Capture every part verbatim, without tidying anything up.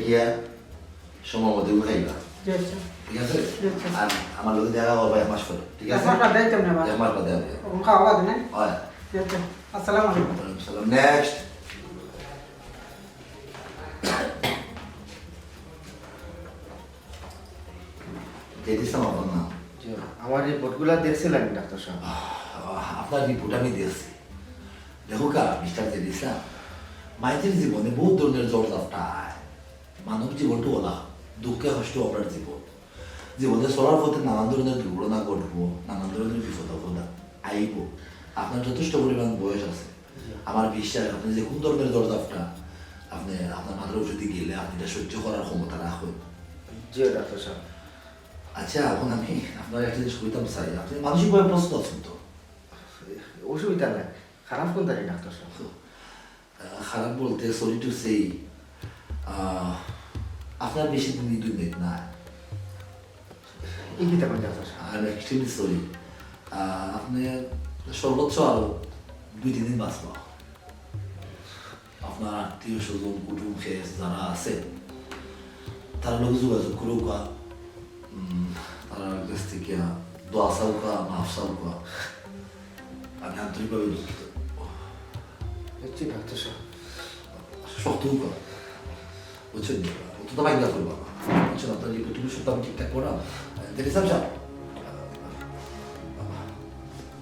ইয়া, সময় মতো খাইবা। জি আচ্ছা। ঠিক আছে? জি আচ্ছা। আর আমার লগে দেখা করবা এক মাস পরে, ঠিক এক আছে? মাস বাদে আইতাম না, বাবা। এক মাস বাদে আইবা। ওরকম খাওয়া বাদে না? হয়। জি আচ্ছা। আসসালামু আলাইকুম। ওয়ালাইকুম সালাম। Next. জেড ইসলাম আপনার নাম? জি, আমার রিপোর্টগুলা দেখছিলেন ডাক্তার সাহেব? আহ, আপনার রিপোর্ট আমি দেখছি। দেখো কা, মিস্টার জেড ইসলাম, মাইজের জীবনে বহুত ধরনের ঝড় ঝাপটা আয়। মানব জীবনটা ওলা, দুঃখে কষ্টে ভরা জীবন। জীবনে চলার পথে নানান ধরনের দুর্ঘটনা ঘটবো, নানান ধরনের বিপদ আপদ আইবো। আপনার যথেষ্ট পরিমাণ বয়স আছে। জি। আমার বিশ্বাস, আপনি যে কোন ধরনের ঝড় ঝাপটা, আপনি আপনার মাথার উপরেদি গেলে আপনি এটা সহ্য করার ক্ষমতা রাখেন। জি, ডাক্তার সাহেব। আচ্ছা, এখন আমি আপনার একটা জিনিস কইতাম চাই, আপনি মানসিকভাবে প্রস্তুত আছেন তো? অসুবিধা নাই। খারাপ কোন তারিখ, ডাক্তার সাহেব? আহ, খারাপ বলতে, sorry to say, আহ, আপনার বেশি দিন এই দুনিয়াত নাই। এই কিতা কইন, ডাক্তার সাহেব? I'm extremely sorry. আহ, আপনি সর্বোচ্চ আরো দুই তিন দিন বাঁচবা। আপনার আত্মীয় স্বজন, কুটুম, খেস যারা আছে, তারা লগে যোগাযোগ করুকা, উম, তারার কাছ থেকে দোয়া চাউকা, মাফ চাউকা। আমি আন্তরিকভাবে দুঃখিত। বুঝছি, ডাক্তার সাহেব। শক্ত হউকা। বুঝছেন? অতটা ভাঙ্গা করবা না। বুঝছেন? আপনার রিপোর্ট টিপোর্ট সব আমি ঠিকঠাক করাম। জেড ইসলাম সাহেব।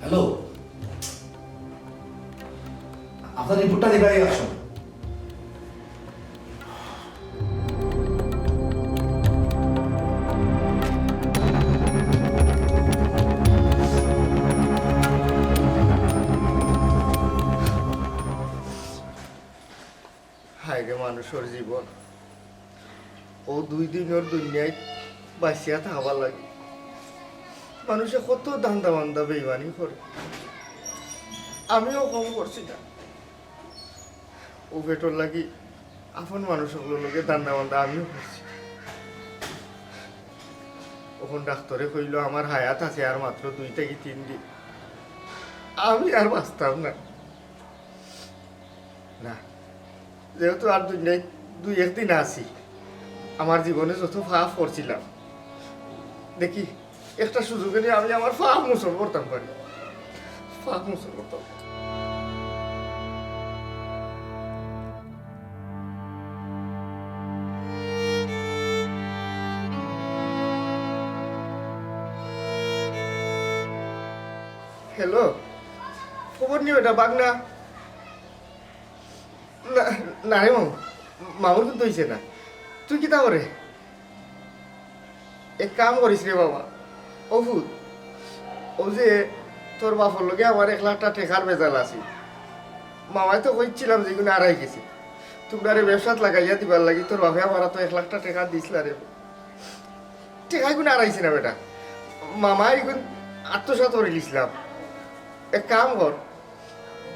হ্যালো। আপনার রিপোর্টটা নিবাই আসুন। হায় রে মানুষর জীবন, অউ দুই দিনর দুনিয়াত বাঁচিয়া থাকবার লাগি মানুষে কত ধান্দা বান্দা বেইমানি করে, আমিও কম করছি না। অউ পেটর লাগি আপন মানুষ অকলর লগে ধান্দা বান্দা আমিও করছি। অখন ডাক্তরে কইলো আমার হায়াত আছে আর মাত্র দুই থাকি তিন দিন, আমি আর বাঁচতাম না। না, যেহেতু আর দুনিয়াত দুই একদিন আছি, আমার জীবনে যত পাপ করছিলাম, দেখি একটা সুযোগ অইলে আমি আমার পাপ মোচন করতাম পারি, পাপ মোচন করতাম। হ্যালো, খবর নিও এটা বাগনা। না, না রে মামু, মামুর কিন্তু অইছে না। তুই কিতা করে? এক কাম করিস রে বাবা, ও ফুত, অউ যে তোর বাপর লগে আমার এক লাখটা টেকার বেজাল আছে, মামায় তো কইছিলাম যে ইগুন আরাই গেছে, তুমরারে ব্যবসাত লাগাইয়া দিবার লাগি তোর বাপে আমার তো এক লাখটা টেকা দিছলা রে। টেকা ইগুন আরাইছে না বেটা, মামায় ইগুন আত্মসাৎ করি লিছলাম। এক কাম কর,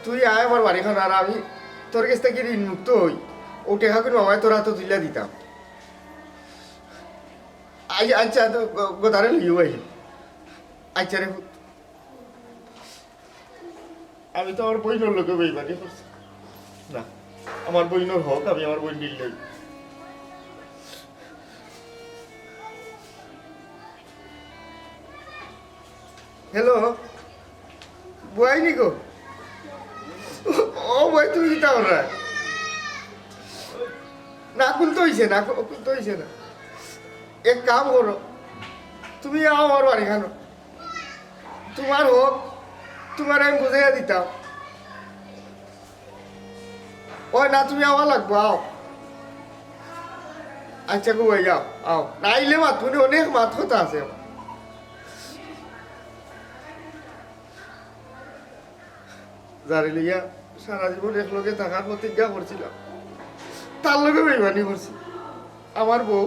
তুই আয় আমার বাড়িখান, আর আমি তোর গেছ থাকি ঋণমুক্ত অই, অউ টেকাগুন মামায় তোর আতো তুলিয়া দিতাম। আই-, আচ্ছা, তো গ-, গদারে লইও আই। আচ্ছা রে পুত। আমি তো আমার বইনর লগে বেইমানি করছি। না, আমার বইনর হক, আমি আমার বইনর লই। হ্যালো, বুয়াই নি গো? ও বুয়াই, তুমি কিতা কররায়? না, কুন্তা অইছে না, কু-, কুন্তা অইছে না। এক কাম করো, তুমি আও আমার বাড়িখানো। তুমার হক তুমারে আমি বুঝাইয়া দিতাম। ওই না, তুমি আওয়া লাগবো, আও। আচ্ছা গো ভাই, আও, আও। না আইলে মাত, মানে অনেক মাত কথা আছে আমার। যারে লইয়া সারা জীবন একলগে থাকার প্রতিজ্ঞা করছিলাম, তার লগে বেইমানি করছি। আমার বউ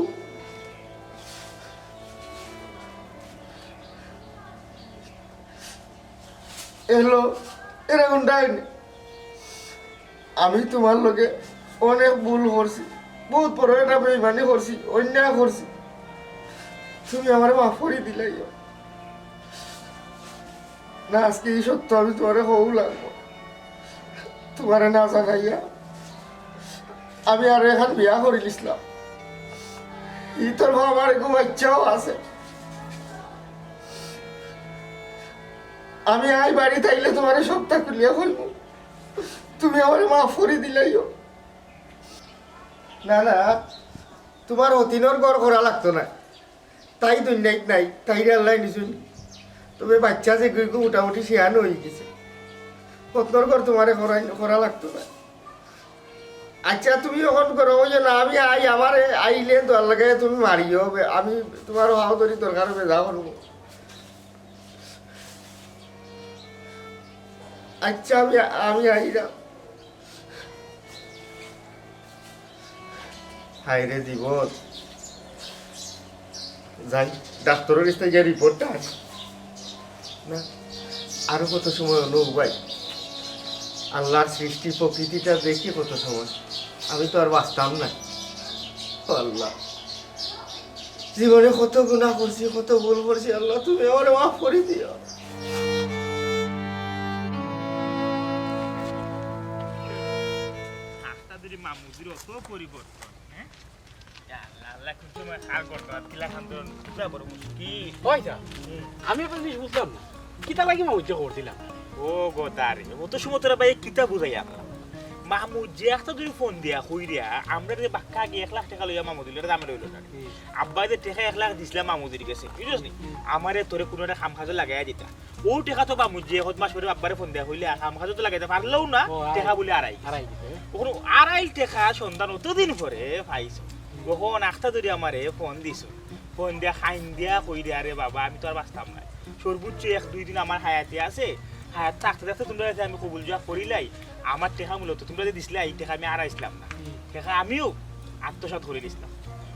এলো, এরকম ডাইনি। আমি তুমার লগে অনেক ভুল করছি, বউত বড় একটা বেইমানি করছি, অন্যায় করছি। তুমি আমারে মাফ করি দিলাইও। না, আজকে ই সত্য আমি তুমারে কওউ লাগবো। তুমারে না জানাইয়া আমি আরো এখান বিয়া করি লিছলাম। ভিতর আমার এগু বাচ্চাও আছে। আমি আই বাড়িত আইলে তুমারে সবটা খুলিয়া কইমু। তুমি আমারে মাফ করি দিলাইও। না, না, তুমার হতিনর ঘর করা লাগতো না। তাই দুনিয়াত নাই, তাইরে আল্লায় নিছইন। তবে বাচ্চা যেগু মোটামুটি শিয়ান অইগেছে। হতনর ঘর তুমারে করা, করা লাগতো না। আচ্ছা, তুমি অখন করো, ওই যে না, আমি আই, আমারে আইলে দোয়ার লাগাইয়া তুমি মারিও, আমি তুমার হাও ধরি দরকার অইলে যা করমু। আচ্ছা, আমি, আমি আইরাম। হায় রে জীবন, যাই ডাক্তরর গেছে গিয়া রিপোর্টটা আনি। না, আরো কত সময় অইলো ভাই? আল্লার সৃষ্টি প্রকৃতিটা দেখি কত সময়, আমি তো আর বাঁচতাম না। ও আল্লা, জীবনে কত গুনা করছি, কত ভুল করছি, আল্লা তুমি আমারে মাফ করি দিও। আস্তা দিদি মামুজির অত পরিবর্তন, হ্যাঁ? ইয়া আল্লা, আল্লা, কোন সময় কার করতো আর কিলা খান ধরন, বুঝা বড় মুশকিল। ওই যা, হুম। আমি একটা জিনিস বুঝলাম না, কিতা লাগি মামুজিয়ে খবর দিলাম? ও গদারে, অত সময় তোরা ভাই কিতা বুঝাই আমরা? মামুজিয়ে একটা দুই ফোন দিয়া কইরা, আমরা যে বাক্কা আগে এক লাখ টেকা লইয়া মামুজির লগে দামে রইল না। হুম। আব্বায় যে টেকা এক লাখ দিছলা মামুজির গেছে, বুঝছস নি? হুম। আমারে তোরে কুনু একটা কাম কাজো লাগাইয়া দিতা। অউ টেকা তো মামুজিয়ে কত মাস পরে আব্বারে ফোন দিয়া কইলে, আর কাম কাজো তো লাগাইতা পারলেও না, ও, আড়াই। টেকা বুলে আড়াই। আড়াই দিছে। অখন আড়াই টেকা সন্ধান অতদিন পরে পাইছো। হুম। অখন আখতা ধরি আমারে ফোন দিছো। ফোন দিয়া কাইন্দিয়া কইরা, "আরে বাবা, আমি তো আর বাঁচতাম না। সর্বোচ্চ এক দুই দিন আমার হায়াতে আছে। হায়াত থাকতে থাকতে তুমরার গেছে আমি কবুল জুয়া করিলাই। আমার টেকা মূলত তুমরা যে দিছলায়, ই টেকা আমি আরাইছলাম না। হুম। টেকা আমিও আত্মসাৎ করি দিছলাম।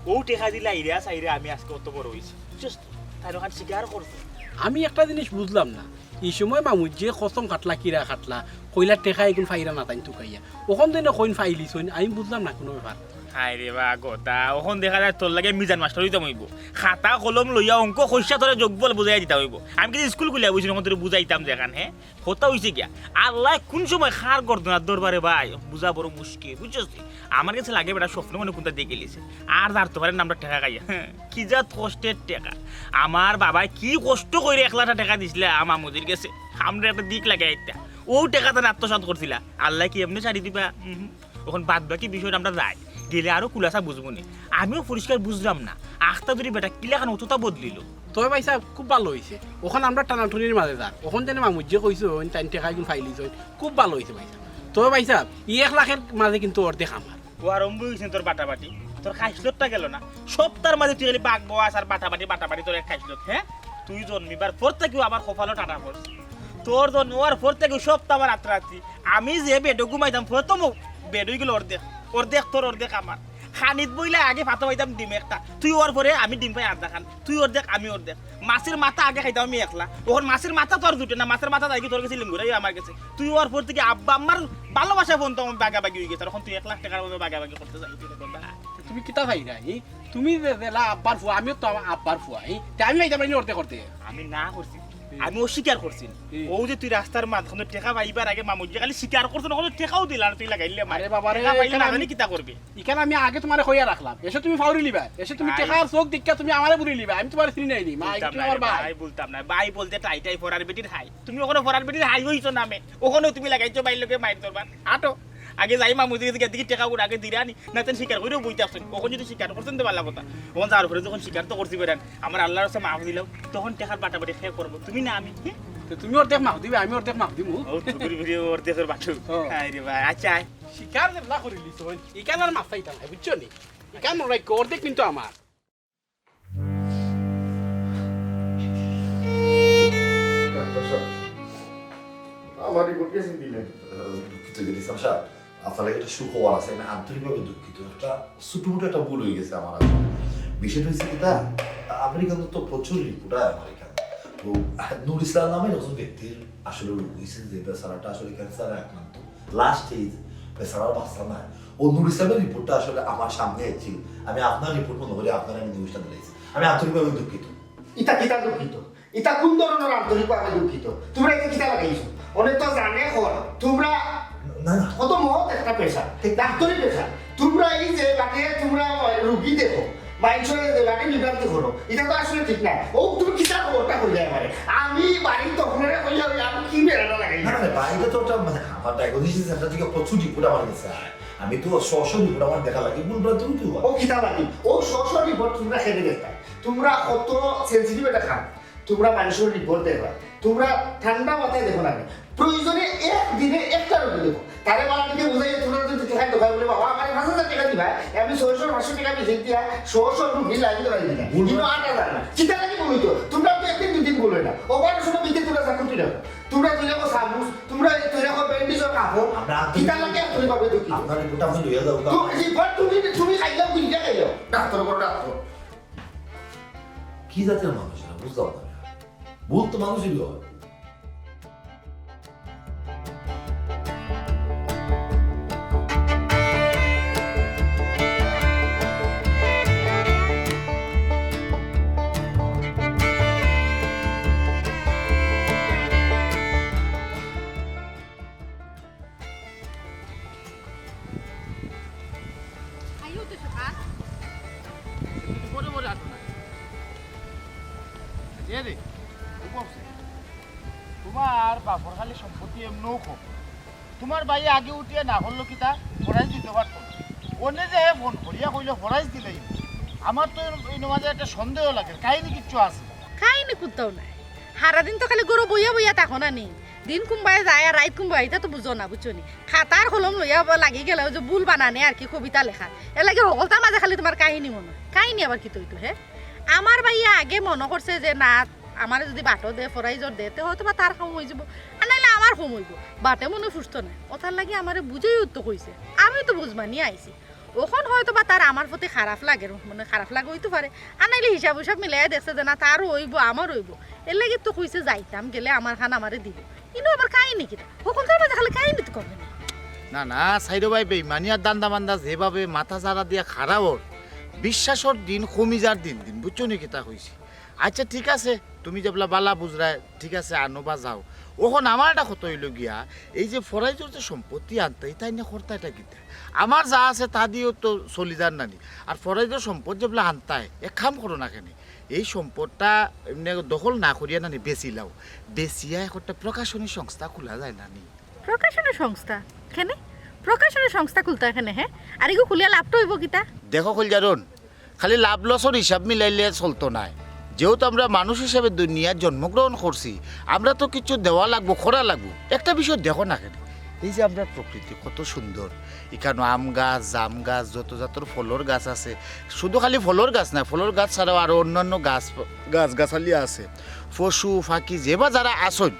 অউ টেকা দিলা ইরা চাইরা আমি আজকে অত বড় অইছি।" বুঝছস তো? তাইন অখান স্বীকার করছে। আমি একটা জিনিস বুঝলাম না, ই সময় মামুজিয়ে কসম খাটলা, কিরা খাটলা, কইলা টেকা ইগুন পাইরা না তাইন তুকাইয়া। অখন দিনে কইন পাইলিছইন, আমি বুঝলাম না কুনু ব্যাপার। হায় রে বা গদা, অখন দেখা যায় তোর লগে মিজান মাস্টার অইতাম অইবো। খাতা কলম লইয়া অঙ্ক কইরা তোরে যোগফল বুঝাইয়া দিতাম অইবো। আমি কিতা স্কুল খুলিয়া বইছি নি, অখন তোরে বুঝাইতাম যেখান, হে? কথা অইছে গিয়া, আল্লায় কুন সময় কার গর্দনাত ধরবা রে ভাই, বুঝা বড় মুশকিল, বুঝছস তুই? আমার গেছে লাগে বেটা স্বপ্ন মনে কুনটা দেখিলিছে। আর যার তো পারে না আমরা টেকা খাইয়া, হে, কি জাত কষ্টের টেকা। আমার বাবায় কি কষ্ট কইরা এক লাখ টেকা দিছলা মামুজির গেছে, আমরা একটা দিক লাগাই আইতা। অউ টেকা তাইন আত্মসাৎ করছিলা, আল্লায় কি এমনে ছাড়ি দিবা? উহু। অখন বাদ বাকি বিষয়টা আমরা যাই, গেলে আরো খুলাসা বুঝমু নে। আমিও পরিষ্কার বুঝলাম না, আখতা ধরি বেটা কিলাখান অতটা বদলিল। তবে ভাইসাব, খুব ভালা অইছে। অখন আমরা টানাটুনির মাঝে যার। অখন যেন মামুজিয়ে কইছইন, তাইন টেকা ইগুন পাইলিছইন। খুব ভালা অইছে ভাইসাব। তবে ভাইসাব, ই এক লাখের মাঝে কিন্তু অর্ধেক আমার। অউ আরম্ভ অইগেছে তোর বাটাবাটি। তোর খাইছলতটা গেল না। সবতার মাঝে তুই খালি বাঘ বওয়াস আর বাটাবাটি, বাটাবাটি তোর এক খাইছলত, হে? তুই জন্মিবার পর থাকিউ আমার কপালো টাটা পড়ছে। তোর জন্ম অওয়ার পর থাকিউ সবতা আমার আত্রাত্রি। আমি যে বেডো ঘুমাইতাম, প্রথম বেড অইগেল অর্ধেক, অর্ধেক তোর, অর্ধেক আমার। খানিত বইলে আগে ভাত পাইতাম ডিম একটা, তুই অওয়ার পরে আমি ডিম পাই আধা খান, তুই অর্ধেক আমি অর্ধেক। মাছর মাথা আগে খাইতাম আমি একলা, অখন মাছর মাথা তো আর জুটে না, মাছর মাথা যাইগি তোর গেছে, লিঙ্গুরাই আমার গেছে। তুই অওয়ার পর থাকি আব্বা আম্মার ভালোবাসা পর্যন্ত আমার বাগাবাগি অইগেছে, অখন তুই এক লাখ টেকার মতো বাগাবাগি করতে চাস। তুমি কিতা পাইরায়? তুমি যে যেলা আব্বার ফুয়া, আমিও তো আমা-, আব্বার ফুয়া, ই? তে আমি পাইতাম পারি নি অর্ধেক অর্ধেক? আমি না করছি, হুম। আমি অস্বীকার করছি। হুম। অউ যে তুই রাস্তার মাঝখানো টেকা পাইবার আগে মামুজিয়ে খালি স্বীকার করছইন, অখন টেকাও দিলা না, তুই লাগাইলে মারে। আরে বাবা রে, টেকা পাইলে এখানে না আমি জানি কিতা করবে। ইখান আমি আগে তুমারে কইয়া রাখলাম, এসে তুমি ফাউরি লিবা, এসে তুমি ভাই। টেকার চউখ দেখিয়া তুমি আমারে বুড়ি লিবা, আমি তুমারে চিনি নায় নি, মা, বুঝতাম তুমি না আমার ভাই, ভাই। ভাই বুলতাম না, ভাই বুলতে টাই টাই ফরার বেটির হাই। তুমি অখনো ফরার বেটির হাই অইছো না মে, অখনো তুমি লাগাইছো ভাইর লগে মাইর দরবার। আটো, আগে যাই মামুজির গেছে গিয়া দেখি টেকাগুন আগে দিরা নি, না তাইন স্বীকার করিয়া বইতা আছইন। অখন যদি স্বীকার করছইন তে ভালা কথা। অখন যাওয়ার পরে যখন স্বীকার তো করছি বেটাইন, আমার আল্লার কাছে মাফ দিলাও, তখন টেকার বাটাবাটি কে করবো, তুমি না আমি? হে? তে তুমি অর্ধেক মাফ দিবে, আমি অর্ধেক মাফ দিমু। ও, তুই ঘুরি ফিরি অর্ধেকর বাটু। ও। আরে ভাই, আচ্ছা, আয়। স্বীকার যেবলা করিলিছইন, ইখান আর মাফ চাইতাম নায়, বুঝছো নি? ইখান মনো রাখিও, অর্ধেক কিন্তু আমার। ডাক্তার সাব, আমার রিপোর্ট কেসিন দিলেন? দুঃখিত গিরি সাব সাব, আপনার লাগি একটা সুখবর আছে। আমি আন্তরিকভাবে দুঃখিত, একটা ছোটমোটো একটা ভুল অইগেছে আমার আসলে। বিষয়টা অইছে কিতা, আমেরিকাত তো প্রচুর রিপোর্ট আয় আমার ইখান। তো নুর ইসলাম নামে একজন ব্যক্তির আসলে রোগ অইছে, যে বেচারাটা আসলে ক্যান্সারে আক্রান্ত। লাস্ট স্টেজ, বেচারার বাঁচা নাই। অউ নুর ইসলামের রিপোর্টটা আসলে আমার সামনে আইছিল। আমি আপনার রিপোর্ট মনো করি আপনারে আমি নিউজটা দিলাইছি। আমি আন্তরিকভাবে দুঃখিত। ইতা কিতা দুঃখিত? ইতা কুন ধরনর আন্তরিকভাবে দুঃখিত? তুমরা ইতা কিতা লাগাইছো? অনে তো জানে কর, তুমরা না, না। কত মহৎ একটা পেশা, ঠিক। ডাক্তারি পেশা। তুমরা এই যে বাটে তুমরা রুগী দেখো, মাইনষরে যে বাটে বিভ্রান্তি করো, ইটা তো আসলে ঠিক না। ও তুমি কিতা খবরটা কইলে আমারে? আমি বাড়ির তখনরে কইয়া ওই আমি কি বেড়াটা লাগাই? না, না, না, বাড়িতে তো ওটা মানে আমার ডায়াগনোসিস সেন্টার থেকে প্রচুর রিপোর্ট আমার কাছে আয়। আমি তো শ শ রিপোর্ট আমার দেখা লাগে, ভুল ভ্রান্তি হইতে পারে। ও কিতা লাগে? ও শ শ রিপোর্ট তোমরা খেতে দেখতা। তোমরা কত সেনসিটিভ একটা খান। তোমরা মাইনষর রিপোর্ট দেখবা। তোমরা ঠান্ডা মাথায় দেখো না। প্রয়োজনে এক দিনে একটা রোগী দেখো। তারে বাড়া দিকে বুঝাইয়া তোমরা যদি টেকা দোকান বলে, "বাবা, আমার পাঁচ হাজার টেকা দিবা, আমি ছয়শো পাঁচশো টেকা বেশি দিয়া শ শ রুগী লাইন ধরাই দিবা।" ভুল। কিন্তু আট হাজার না। কিতা লাগে বলি তো? তোমরা তো একদিন দুই দিন বলে না। অপারেশন বিতে তোমরা চাকরি রাখো। তোমরা তুই রাখো সামুস, তোমরা তুই রাখো ব্যান্ডেজর কাপড়। আমরা আন্তরিক কিতা লাগে আন্তরিক ভাবে দেখি। আপনার রিপোর্ট আপনি লইয়া যাও। তো রিপোর্ট তুমি, তুমি খাইলাও, বুঝিয়া খাইলাও। ডাক্তার করো, ডাক্তার। কি জাতের মানুষ এরা? বুঝলাম না। ভুল তো মানুষেরই হয়। আইও তো সকাল। একটু পরে পরে আসো না। এ রে, ও বলছে, তোমার বাপর খালি সম্পত্তি এমনও কম। তোমার ভাই আগে উঠিয়া না করলো কিতা, ফরাইজ দিতে পারতো না। অনে যে ফোন করিয়া কইলো ফরাইজ দিলেই। আমার তো এই নমাজে একটা সন্দেহ লাগে, কাহিনী কিচ্ছু আছে। কাহিনী কুত্তাও নাই। সারাদিন তো খালি গরু বইয়া বইয়া থাকো না নি। দিন কুম্বায় যায় আর রাইত কুম্বায়, ইতা তো বুঝো না, বুঝছো নি? খাতার কলম লইয়া আবার লাগি গেলে ওই যে ভুল বানানে আর কি কবিতা লেখা। এর লাগি হকলতার মাঝে খালি তোমার কাহিনী মনে হয়। কাহিনী আবার কিতা অইতো, হে? আমার ভাইয়া আগে মনে করছে যে না, আমারে যদি বাটো দে, ফরাইজর দে, তে হয়তো বা তার কম অইযিবো। আর নাইলে আমার কম অইবো। বাটে মনে ফুসতো না। ওটার লাগি আমারে বুঝেই উত্তর কইছে। আমি তো বুঝ মানিয়া আইছি। অখন হয়তো বা তার আমার প্রতি খারাপ লাগের, মানে খারাপ লাগা অইতো পারে। আর নাইলে হিসাব হিসাব মিলাইয়া দেখছে যে না, তারও অইবো, আমারও অইবো। এর লাগি তো কইছে যাইতাম, গেলে আমার খান আমারে দিবো। কিন্তু আবার কাহিনী কিতা? হকলতার মাঝে খালি কাহিনী তো কমে না। না, না, সাইরো ভাই বেইমানি আর দান্দা বান্দা যেভাবে মাথা চারা দিয়া খাড়া ওর, বিশ্বাসর দিন কমি যার দিন দিন, বুঝছো নি কিতা কইছি? আচ্ছা, ঠিক আছে, তুমি যেবলা বালা বুঝরায়, ঠিক আছে, আনো বা যাও। অখন আমার একটা কথা অইলো গিয়া, এই যে ফরাইজর যে সম্পত্তি আনতা, ইতা ইনে করতা ইটা কিতা? আমার যা আছে তা দিয়েও তো চলি যার নানি। আর ফরাইজর সম্পদ যেবলা আনতায়, এক কাম করো না কেনে, এই সম্পদটা এমনে দখল না করিয়া নানি বেচিলাও, বেচিয়া একটা প্রকাশনী সংস্থা খোলা যায় নানি। প্রকাশনী সংস্থা? কেনে? প্রকাশনী সংস্থা খুলতা কেনে, হে? আর এগু খুলিয়া লাভটা অইবো কিতা? দেখো কইলজারন, খালি লাভ লসর হিসাব মিলাইলে চলতো নায়। যেহেতু আমরা মানুষ হিসাবে দুনিয়াত জন্মগ্রহণ করছি, আমরা তো কিছু দেওয়া লাগবো, করা লাগবো। একটা বিষয় দেখো না কেনে, এই যে আমরার প্রকৃতি কত সুন্দর, ইখানো আম গাছ, জাম গাছ, যত জাতর ফলর গাছ আছে, শুধু খালি ফলর গাছ নায়, ফলর গাছ ছাড়াও আরো অন্যান্য গাছ, গাছ গাছালি আছে, পশু পাখি যে বা যারা আছইন,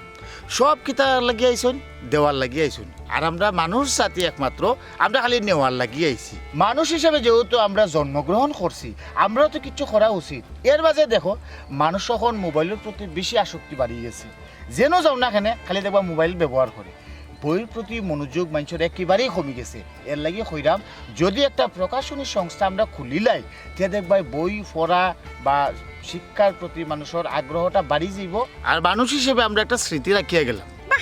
সব কিতার লাগি আইছইন? দেওয়ার লাগি আইছইন। আর আমরা মানুষ জাতি একমাত্র, আমরা খালি নেওয়ার লাগি আইছি। মানুষ হিসাবে যেহেতু আমরা জন্মগ্রহণ করছি, আমরাও তো কিছু করা উচিত। এর মাঝে দেখো, মানুষ অখন মোবাইলর প্রতি বেশি আসক্তি বাড়ি গেছে। যেনো যাও না কেনে, খালি দেখবা মোবাইল ব্যবহার করে। বইর প্রতি মনোযোগ মাইনষর একেবারেই কমি গেছে। এর লাগি কইরাম, যদি একটা প্রকাশনী সংস্থা আমরা খুলিলাই, তে দেখবায় বই পড়া বা শিক্ষার প্রতি মানুষর আগ্রহটা বাড়ি যাইবো। আর মানুষ হিসেবে আমরা একটা স্মৃতি রাখিয়া গেলাম। বাহ,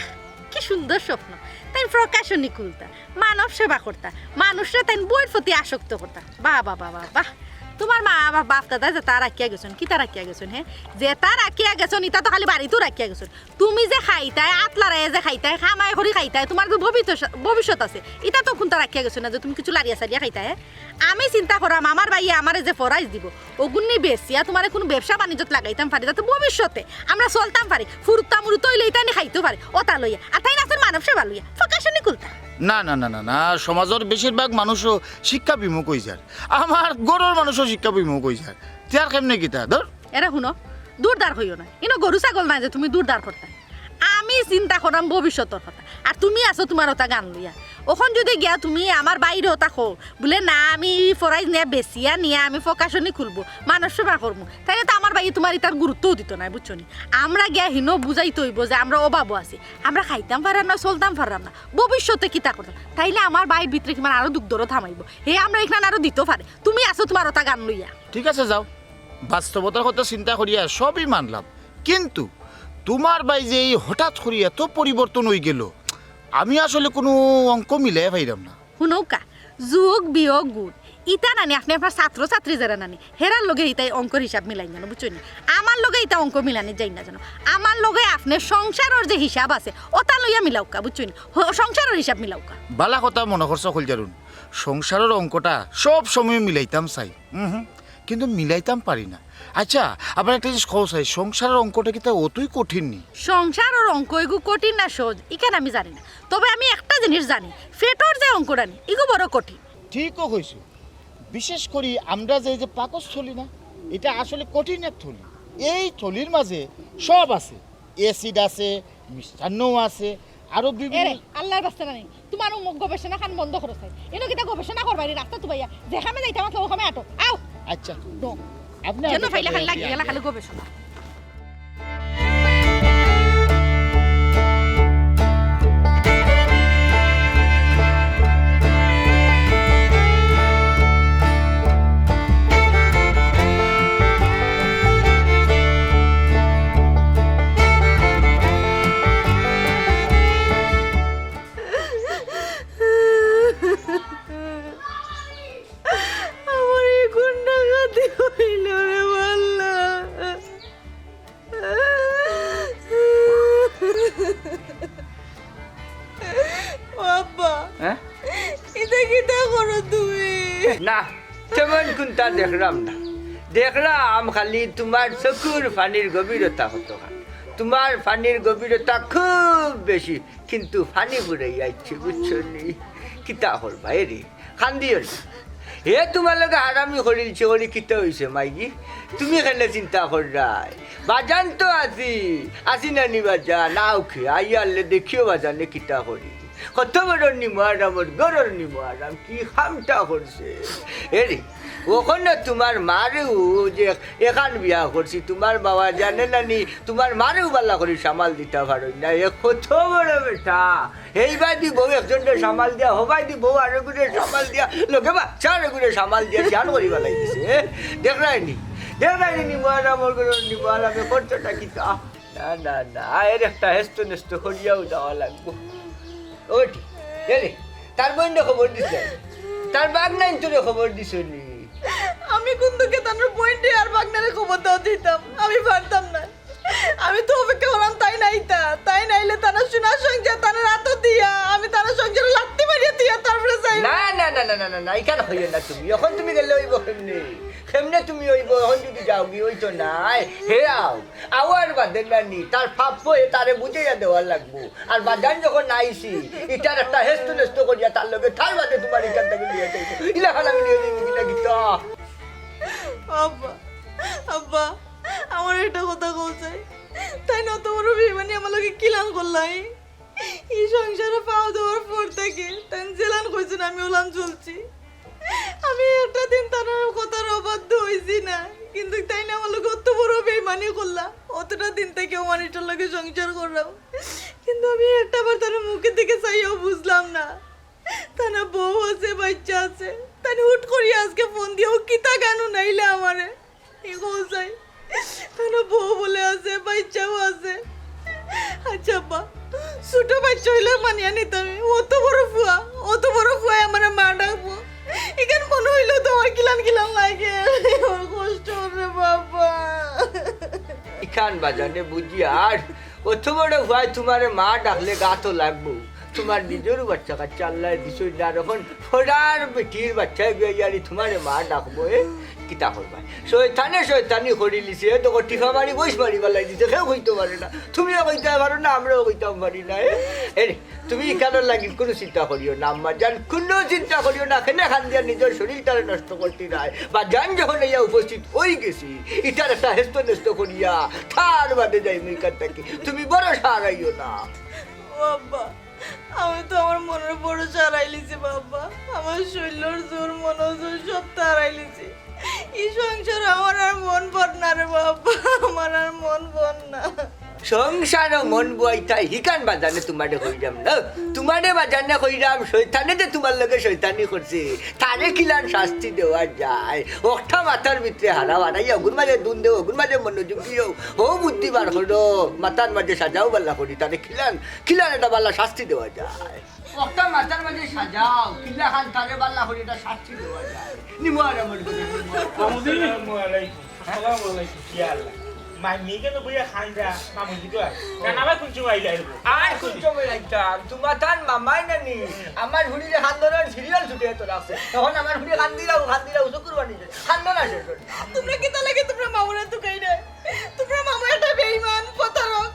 কি সুন্দর স্বপ্ন। তাই প্রকাশনী খুলতা, মানব সেবা করতা, মানুষরে তাই বইর প্রতি আসক্ত করতা। বাহ, বাহ, বাহ, বাহ, বাহ। তোমার মা বা বাপ দাদা যেতা রাখিয়া গেছইন, কিতা রাখিয়া গেছইন, হে? যেতা রাখিয়া গেছইন, ইতা তো খালি বাড়িতেও রাখিয়া গেছইন। তুমি যে খাইতায়, আত লাড়াইয়া যে খাইতায়, কামাই করি খাইতায়, তোমার যে ভবিষ্যৎ, ভবিষ্যৎ আছে, ইতা তো কুন্তা রাখিয়া গেছো না যে তুমি কিছু লাড়িয়া সারিয়া খাইতায়, হে? আমি চিন্তা করাম, আমার ভাইয়ে আমারে যে ফরাইজ দিবো, অগুন নি বেচিয়া তোমারে কুনু ব্যবসা বাণিজ্যত লাগাইতাম পারি, যাতে ভবিষ্যতে আমরা চলতাম পারি, ফুরুত্তা মুরুত্তা অইলে ইতা নি খাইতেও পারি, ওতা লইয়া। আর তাইন আছইন মানব সেবা লইয়া, প্রকাশনী খুলতা। না, না, না, না, না, সমাজর বেশিরভাগ মানুষও শিক্ষা বিমুখ অইযার। আমার ঘরর মানুষও শিক্ষা বিমুখ অইযার। তে আর কেমনে কিতা? ধর। এরে হুনো, দুরদার কইও না। ইনো গরু ছাগল নাই যে তুমি দুরদার করতায়। আমি চিন্তা করাম ভবিষ্যতর কথা। আর তুমি আছো তোমার ওতা গান লইয়া। অখন যদি গিয়া তুমি আমার ভাইরে ওতা কও, বুলে, "না, আমি ই ফরাইজ নিয়া বেচিয়া নিয়া আমি প্রকাশনী খুলবো, মানব সেবা করমু", তাইলে তো আমার ভাইয়ে তোমার ইতার গুরুত্বও দিতো নায়, বুঝছো নি? আমরা গিয়া হিনো বুঝাইতে অইবো যে আমরা অভাবো আছি, আমরা খাইতাম পাররাম না, চলতাম পাররাম না, ভবিষ্যতে কিতা করতাম? তাইলে আমার ভাইর ভিতরে কিমান আরো দুখ দরদ হামাইবো, হে আমরা ইখান আরো দিতো পারে। তুমি আছো তোমার ওতা গান লইয়া। ঠিক আছে, যাও, বাস্তবতার কথা চিন্তা করিয়া সবই মানলাম, কিন্তু তোমার ভাই যে এই হঠাৎ করি এত পরিবর্তন অইগেলো, আমি আসলে কুনু অঙ্ক মিলাই পাইরাম না। হুনউক্কা, যোগ বিয়োগ গুণ, ইতা নানি, আপনে আপনার ছাত্র-ছাত্রী যেরা নানি, হেরার লগে ইতা অঙ্কর হিসাব মিলাইন জানো, বুঝছইন নি? আমার লগে ইতা অঙ্ক মিলানি যাইন না জানো। আমার লগে আপনে সংসারর যে হিসাব আছে, ওটা লইয়া মিলাউক্কা, বুঝছইন নি? হ-, সংসারর হিসাব মিলাউক্কা। বালা কথা মনো করছো কইলজারুন, সংসারর অঙ্কটা সব সময় মিলাইতাম চাই, উহুম, কিন্তু মিলাইতাম পারি না। আচ্ছা, আপনারে একটা জিনিস কওয়া চাই, সংসারর অঙ্কটা কিতা অতই কঠিন নি? সংসারর অঙ্ক ইগু কঠিন না সহজ, ইখান আমি জানি না। তবে আমি একটা জিনিস জানি, পেটর যে অঙ্কটা নি, ইগু বড় কঠিন। ঠিকও কইছো, বিশেষ করি আমরা যে, যে পাকস্থলী না, ইটা আসলে কঠিন এক থলি। এই থলির মাঝে সব আছে, অ্যাসিড আছে, মিষ্টান্নও আছে, আরো বিভিন্ন। এরে, আল্লার ওয়াস্তে নানি, তুমার অউ গবেষণা খান বন্ধ করো চাই। ইনো কিতা গবেষণা করবায় নি, রাস্তাত উবাইয়া, যে কামে যাইতাম আছে, অউ কামে আটো। আও। আচ্ছা। দো। আপনে যেন আগে ফাইলা খালি লাগি গেলা, খালি গবেষণা। আমার এই কোন ডাকাতি হইল রে আল্লাহ? ও আব্বা, হ্যাঁ? ইতা কিতা করো তুমি? না, তেমন কুনতা দেখরাম না। দেখরাম খালি তুমার চকুর পানির গভীরতা কতখান। তুমার পানির গভীরতা খুব বেশি, কিন্তু পানি ফুরাই আইছে, বুঝছো নি? কিতা করবায় রে? কান্দিও না। হে তুমার লগে হারামি করিলছে করি কিতা অইছে মাইজি? তুমি কেনে চিন্তা কররায়? বাজান তো আছি, আছি নানি বাজান, আও খে, আইয়ারলে দেখিও বাজানে কিতা করি। কত বড় নিমু হারামর ঘরর নিমু হারাম, কি কামটা করছে। এরে, অখনো তুমার মারেও যে এখান বিয়া করছি, তুমার বাবা জানে নানি, তুমার মারেও বালা করি সামাল দিতা পারইন না। এ কত বড় বেটা, হেইবায়দি বউ একজনরে সামাল দিয়া, হবায়দি বউ আরোগুরে সামাল দিয়া, লগে বাচ্চা আরোগুরে সামাল দিয়া, জান করি বালাই দিছে, এ? দেখরায় নি? দেখরায় নি, নিমু হারামর ঘরর নিমু হারামে করতোটা কিতা? না, না, না, এর একটা হেস্ত নেস্ত করিয়াউ দেওয়া লাগবো। ওটি, এরে, তার বইনরে খবর দিছে? তার বাগনাইন তোরে খবর দিছে নি? আমি কুন দুখে তানর বইনরে আর বাগনারে খবর দেওয়া দিতাম? আমি পারতাম না। আমি তো অপেক্ষা করলাম তাইন আইতা, তাইন আইলে তানর সোনার সংসার তানর আতো দিয়া, আমি তানর সংসারে লাত্তি মারিয়া দিয়া তারপরে যাইমু। না, না, না, ইখান কইও না তুমি। অখন তুমি গেলে অইবো কেমনে? কেমনে তুমি অইবো? অখন যদি যাওগি, অইতো নায়। হে আও, আওয়ার বাদে নানি, তার প্রাপ্য হে তারে বুঝাইয়া দেওয়া লাগবো। আর বাজান যখন আইছি, ইটার একটা হেস্ত নেস্ত করিয়া তার লগে, তার বাদে তুমার ইখান থাকি লইয়া যাইমু। ইলাখান আমি লইয়া যাইমু কিনা কিতা? আব্বা, আব্বা, আমার একটা কথা কও চাই। তাইন অত বড় বেইমানি আমার লগে কিলান করলা? ই সংসারে পাও দেওয়ার পর থাকি তাইন যেলান কইছইন আমি ওলান চলছি। আমি একটা দিন তানর কথার অবাধ্য অইছি না, কিন্তু তাইন আমার লগে অত বড় বেইমানি করলা। অতটা দিন থাকি অউ মানুষটার লগে সংসার করলাম, কিন্তু আমি একটা বার তানর মুখের দিকে চাইয়াও বুঝলাম না। তানর বউ আছে, বাইচ্চা আছে, তাইন হুট করিয়া আজকে ফোন দিয়া অউ কিতা গান হুনাইলা আমারে। ই কও চাই, তানর বউ বলে আছে, বাইচ্চাও আছে। আচ্ছা আব্বা, ছোট বাইচ্চা অইলে মানিয়া নিতাম, অত বড় ফুয়া, অত বড় ফুয়ায় আমারে মা ডাকবো, ইখান মনো অইলেউ তো আমার কিলান কিলান লাগে। আমার কষ্ট অর রে বাবা। ইখান বাজানে বুঝি আর অত বড় ফুয়ায় তুমারে মা ডাকলে গাতো লাগবো। তুমার নিজরউ বাইচ্চা কাইচ্চা আল্লায় দিছইন না, আর অখন ফরার বেটির বাইচ্চায় গিয়া তুমারে মা ডাকবো, এ? কিতা করবায়? শয়তানে শয়তানি করিলিছে, এ তো টিফা মারি বইস মারি বালাই দিছে, কেউ কইতো পারে না। তুমিও কইতায় পারো না, আমরাও কইতাম পারি না, এ? এরে, তুমি ইখানর লাগি কুনু চিন্তা করিও না, আম্মা জান, কুনু চিন্তা করিও না, কেনে কান্দিয়া নিজর শরীরটারে নষ্ট করতে নাই। বাজান যখন আইয়া উপস্থিত অইগেছি, ইটার একটা হেস্ত নেস্ত করিয়া, তার বাদে যাইমু ইখান থাকি। তুমি ভরসা হারাইও না। ও আব্বা, আমি তো আমার মনর ভরসা হারাইলিছি বাবা। আমার শরীলর জোর, মনর জোর সবতা হারাইলিছি। ই সংসারে আমার আর মন ভর না রে বাবা, আমার আর মন ভর না। সংসারো মন বুয়াইতায় হিখান বাজানে তুমারে কইরাম না। তুমারে বাজানে কইরাম, শয়তানে যে তুমার লগে শয়তানি করছে, তারে কিলান শাস্তি দেওয়া যায়। অখটা মাথার ভিতরে হারাও, হারাইয়া অগুর মাঝে দুন দেও, অগুর মাঝে মনোযোগী অও, হউ বুদ্ধি বার করো, মাথার মাঝে সাজাও বালা করি, তারে কিলান, কিলান একটা বালা শাস্তি দেওয়া যায়। অখটা মাথার মাঝে সাজাও, কিলাখান তারে বালা করি একটা শাস্তি দেওয়া যায়। নিমু আর আমার কথা, নিমু আর। মামুজি। আসসালামু আলাইকুম। আসসালামু আলাইকুম। ইয়া আল্লাহ। মামি কেনে বইয়া কান্দরা? মামুজি তো আর। না, না, ভাই, কোন সময় আইলা এরকম? আর কোন সময় আইতাম? তুমার তান মামায় নানি আমার ফুড়িরে কান্দনর serial ছুটে তো রাখছে। অখন আমার ফুড়ি কান্দিরাও, কান্দিরাও, চকুর পানি ঝরে। কান্দন আর শেষ অয় না। তুমরা কিতা লাগি তুমরার মামুরে তুকাইরায়? তুমরার মামু একটা বেঈমান, প্রতারক।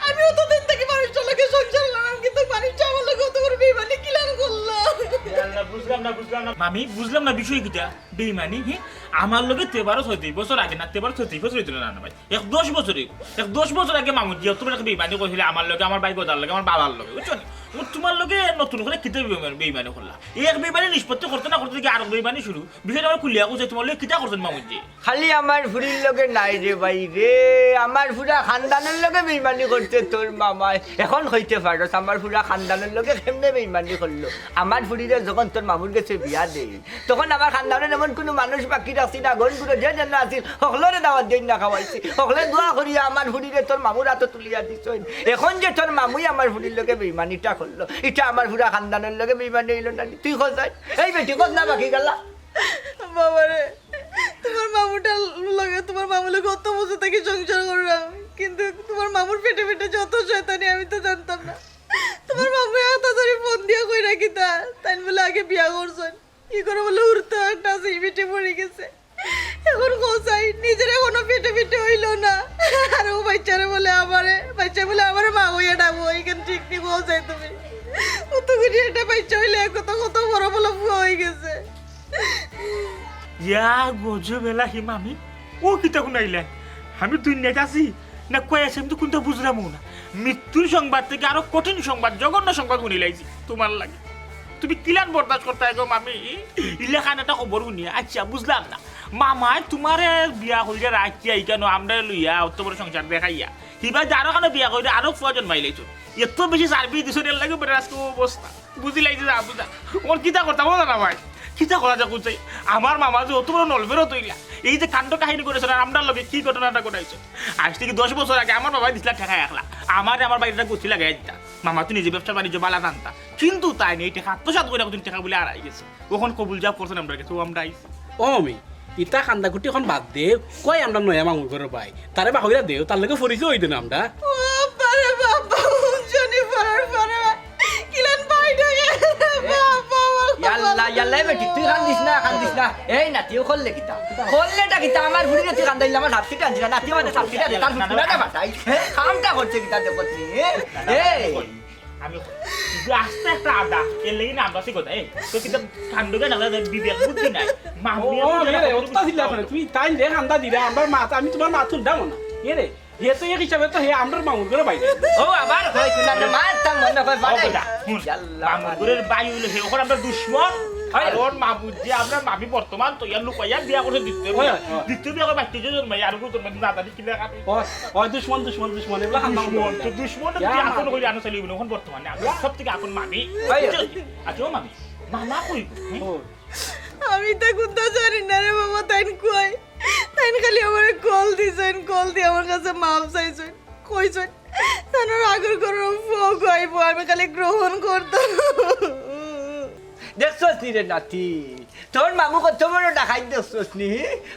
আমি অতদিন থাকি মানুষটার লগে সংসার করলাম, কিন্তু মানুষটা আমার লগে অত বড় বেইমানি কিলান করলা? ইয়া আল্লাহ, বুঝলাম না, বুঝলাম না। মামি, বুঝলাম না বিষয় কিতা? বেইমানি, হে? আমার লগে তেবারও ছয়ত্রিশ বছর আগে না, তেবারও ছয়ত্রিশ বছর অইতো না, না ভাই। এক দশ বছরে, এক দশ বছর আগে মামুজি অত বড় একটা বেইমানি করছিলে আমার লগে, আমার ভাই গদার লগে, আমার বাবার লগে, বুঝছো নি? ও তুমার লগে নতুন করি কিতা বেইমানি, বেইমানি করলা? এক বেইমানি নিষ্পত্তি করতে না করতে দেখি আরক বেইমানি শুরু। বিষয়টা আমার খুলিয়া কইছে, তুমার লগে কিতা করছইন মামুজি? খালি আমার ফুড়ির লগে নায় রে ভাই রে, আমার পুরা খানদানর লগে বেইমানি করছে তোর মামায়। অখন কইতে পারস আমার পুরা খানদানর লগে কেমনে বেইমানি করলো। আমার ফুড়িরে যখন তোর মামুর গেছে বিয়া দেই, তখন আমার খানদানর এমন কুনু মানুষ বাকি রাখছি না, ঘর ঘুরে যে যেন আছিল, হকলরে দাওয়াত দেই না খাওয়াইছি। হকলে দোয়া করিয়া আমার ফুড়িরে তোর মামুর আতো তুলিয়া দিছইন। অখন যে তোর মামুই আমার ফুড়ির লগে বেইমানিটা করলো, ইটা আমার পুরা খানদানর লগে বেইমানি অইলো না নি? তুই কছ যাই, এই বেটি কছ না বাকি গেলা। বাবারে, তুমার মামুটার লগে, তুমার মামুর লগে অত বছর থাকি সংসার করলাম, কিন্তু তুমার মামুর পেটে পেটে যত শয়তানি আমি তো জানতাম না। তুমার মামু এক তাড়াতাড়ি ফোন দিয়া কইরা কিতা, তাইন বুলে আগে বিয়া করছইন, ই করে বুলে হুরুতাও একটা আছে, ই পেটে পড়ি গেছে। অখন কও চাই, নিজের অখনো পেটে পেটে অইলো না, আর অউ বাইচ্চারে বুলে আমারে, বাইচ্চায় বুলে আমারে মা কইয়া ডাকবো, ইখান ঠিক নি? কও চাই তুমি। অত করি একটা বাইচ্চা অইলে কত, কত বড় বড় পুয়া অই গেছে। ইয়া গজব এলাহি মামি, অউ কিতা হুনাইলায়? আমি দুনিয়াত আছি না কই আছি, আমি তো কুন্তা বুঝলামউ না। মৃত্যুর সংবাদ থাকি আরো কঠিন সংবাদ, জঘন্য সংবাদ হুনিলাইছি তুমার লাগি। তুমি কিলান বরদাস্ত করতায় গো মামি? ইলাখান একটা খবর হুনিয়া, আইচ্ছা, বুঝলাম না। মামায় তুমারে বিয়া করিয়া রাখিয়া ইখানো আমরারে লইয়া অত বড় সংসার দেখাইয়া, হিবায় যে আরো খানো বিয়া করিয়া আরো পুয়া জন্মাইলাইছইন। এত বেশি service দিছইন, এরলাগি বেটার আইজকে অউ অবস্থা। বুঝিলাইছি যা বুঝা। অখন কিতা করতাম, বুঝো না ভাই? কিতা করা যায়, কও চাই? আমার মামা যে অত বড় নলবেরত অইলা, এই যে কাণ্ড কাহিনী করেছইন, আর আমরার লগে কি ঘটনাটা ঘটাইছইন? আইজ থাকি দশ বছর আগে আমার বাবায় দিছলা ঠেকা একলা। আমারে আমার বাড়িটা গুছি লাগাই দিতা। মামা তো নিজে ব্যবসা বাণিজ্য বালা জানতা। কিন্তু তাইন এই ঠেকা আত্মসাৎ করিয়া কতদিন ঠেকা বুলে হারাই গেছে। অখন কবুল জাপ করছইন আমরার গেছে, অউ আমরা আইছি। ও মামি, ইতা কান্দাকুটি অখন বাদ দেও, কই আমরার নয়া মামুর ঘরর ভাই, তারে বাহইরা দেও, তার লগে পরিচয় অই দেও না আমরা। ও বাবা রে বাবা, উঞ্চনি পড়ার পরে কিলান ভাই ডাকে। বাবা, বাবা, ইয়াল্লা, ইয়াল্লা, এ বেটি, তুই কান্দিস না, কান্দিস না। এই নাতি, অউ করলে কিতা? করলেটা কিতা? আমার ফুড়িরে তুই কান্দাইলে আমার হাতটি টানছি না, নাতি মানে হাতটি টানে, তার ফুটফুটাটা ফাটাই। হ্যাঁ, কামটা করছে কিতা দেখো তুই, হ্যাঁ? এই। আমি কিন্তু আস্তে একটা আদা, এরলাগি না আমরা শিখো, এই, তো কিন্তু কাণ্ড জ্ঞান আলাদা, বিবেক বুদ্ধি নাই। মামু ও, এত এ রে, কথা অত চিল্লা বুঝতে করে, হবে। তুমি তাইন রে কান্দা দিরা, আমরার মাত, আমি তুমার মাত হুনরাম না। এ রে, হে তো এক হিসাবে তো হে আমরার মামুর ঘরর ভাই। ও, আবার কই, তুই না মারতাম মনে কয় ও, পারে। বেটা, হুন, ইয়াল্লা। মামুর ঘরর ভাই অইলে হে অখন আমরার দুশমন। হয়। কারণ মামু যে আমরার মামি বর্তমান তো ইয়া লুকাইয়া বিয়া করছে দ্বিতীয় বিয়া। হয়, হয়। দ্বিতীয় বিয়া করে বাইচ্চা জন্মাই, আর কোনো জন্মাই না জানি কিলা কাটে। ও, ও, দুশমন, দুশমন, দুশমন, এগুলা কান্দা দুশমন, মনে তো দুশমন ইয়া। তুই আপন কইলে আনো চলিবি না, অখন বর্তমানে আমরা হয়। সব থাকি আপন মামি। হয়। আচ্ছা, ও মামি, মামা কই গো? হুম? ও। আমি তো কুন্তা জানি না রে বাবা, তাইন কই? তাইন খালি আমারে কল দিছইন, কল দিয়া আমার কাছে মাফ চাইছইন, কইছইন, তান আগর ঘরর ফুয়া আইবো, আমি খালি গ্রহণ করতাম। দেখছস নি রে নাতি, তোর মামু কত বড় ডাকাইত দেখছস নি?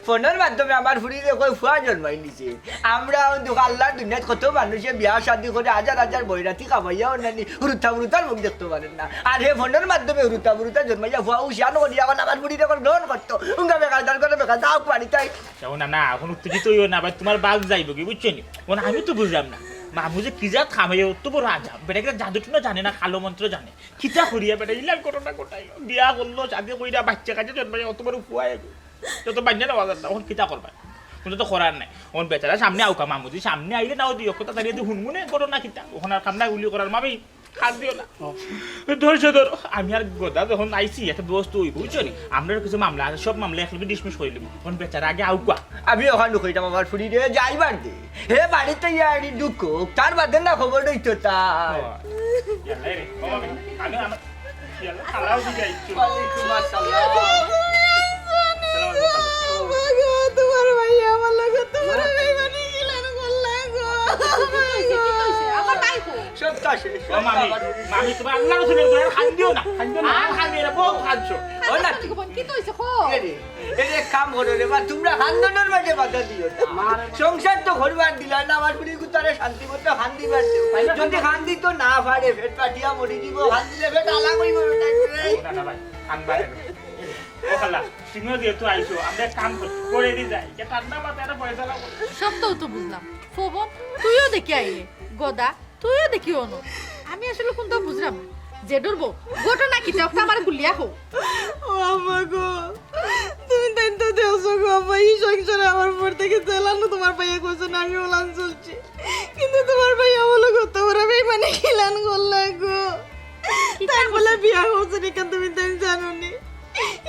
ফোনর মাধ্যমে আমার ফুড়িরে কয় ফুয়া জন্মাই নিছে। আমরা অউ দুঃখ আল্লার দুনিয়াত কত মানুষে বিয়া শাদি করে হাজার হাজার বৈরাতি খাবাইয়াও নানি হুরুতা হুরুতার মুখ দেখতো পারের না। আর হে ফোনর মাধ্যমে হুরুতা হুরুতা জন্মাইয়া ফুয়া উশিয়ান করিয়া অখন আমার ফুড়িরে অখন গ্রহণ করতো। উঙ্গা বেকার দান করে বেকার দাও কুয়ারি তাই। দেখো না, না, অখন উত্তেজিত অইও না, ভাই, তুমার বাল যাইবো কি, বুঝছো নি? অখন আমি তো বুঝলাম না, মামু যে কি জাত খামাইয়া, অত বড় আজাব, বেটা কিতা জাদু টুনা জানে না, কালো মন্ত্র জানে, কিতা করিয়া বেটা ইলা ঘটনা ঘটাইলো, বিয়া করলো, শাদি কইরা, বাইচ্চা কাচ্চা জন্মাইয়া, অত বড় ফুয়া এগো, যত বাইন্না নেওয়া যায় না, অখন কিতা করবা? কুন্তা তো করার নাই, অখন বেচারা সামনে আউকা, মামুজি সামনে আইলে না, অউ দুই অক্ষর তাড়াতাড়ি দি হুনমুনে ঘটনা কিতা, অখন আর কাম নাই, উলি করার মামি, কান্দিও না। ধৈর্য ধরো, আমি আর গদা যখন আইছি, একটা ব্যবস্থা অইবো, বুঝছো নি? আমরার কিছু মামলা আছে, সব মামলা একলগে ডিসমিস করি লিমু। অখন বেচারা আগে আউকা। আমি অখান কইতাম আমার ফুড়িরে যাইবার দে। হে বাড়িত আইয়া আনি ঢুকুক, তার বাদে না খবর অইতো তা। ইয়াল্লা রে, ও আমি, আমি আমার, ইয়াল্লা, খালাও দিকে আইছো। ওয়ালাইকুম আসসালাম। সালাম আলাইকুম। তোমার ভাই আমার লগে তোমার বেইমানি কিলান করলা গো? আমার ভাই কো? সব তা শেষ, ও সব মামি, তা আমার। মামি, তোমার আল্লাহর রসুলের দোহাই, কান্দিও না, কান্দিও না, আর কান্দিও না, বহুত কান্দছো। ও না, কি তো অইছে কো? এ রে, এ রে, এক কাম করো রে বা, তোমরা কান্দনর মাঝে বাধা দিও না। সংসার তো করবার দিলা না, আমার ফুড়ি কুতারে শান্তি মতো কান্দিবার দেও। যদি কান্দিতো না পারে, পেট ফাটিয়া মরি দিব, কান্দিলে পেট আলাম অইবো বেটা রে। না, না ভাই, কান্দবা না। ও খালা, তুমিও যেহেতু আইছো, আমরা এক কাম করি, করে দি যাই। কে ঠান্ডা মাথায় একটা পয়সা লাগবো। সব তো তো বুঝলাম। ফবন, তুইও দেখি আইলে। গদা, তুইও দেখি অনো। আমি আসলে কুন্তা বুঝলাম না। জেঠুর বউ, ঘটনা কিতা অকটা আমারে খুলিয়া কও। ও আম্মা গো, তুমি তাইন তো দেখছো গো আম্মা, ই সংসারে আমার পর থাকি যেলান তোমার ভাইয়ে কইছে না, আমি ওলান চলছি। কিন্তু তোমার ভাই আমার লগে কত বড় বেইমানি কিলান করলা গো। তাইন বলে বিয়া করছে নি, কেন তুমি তাইন জানো নি?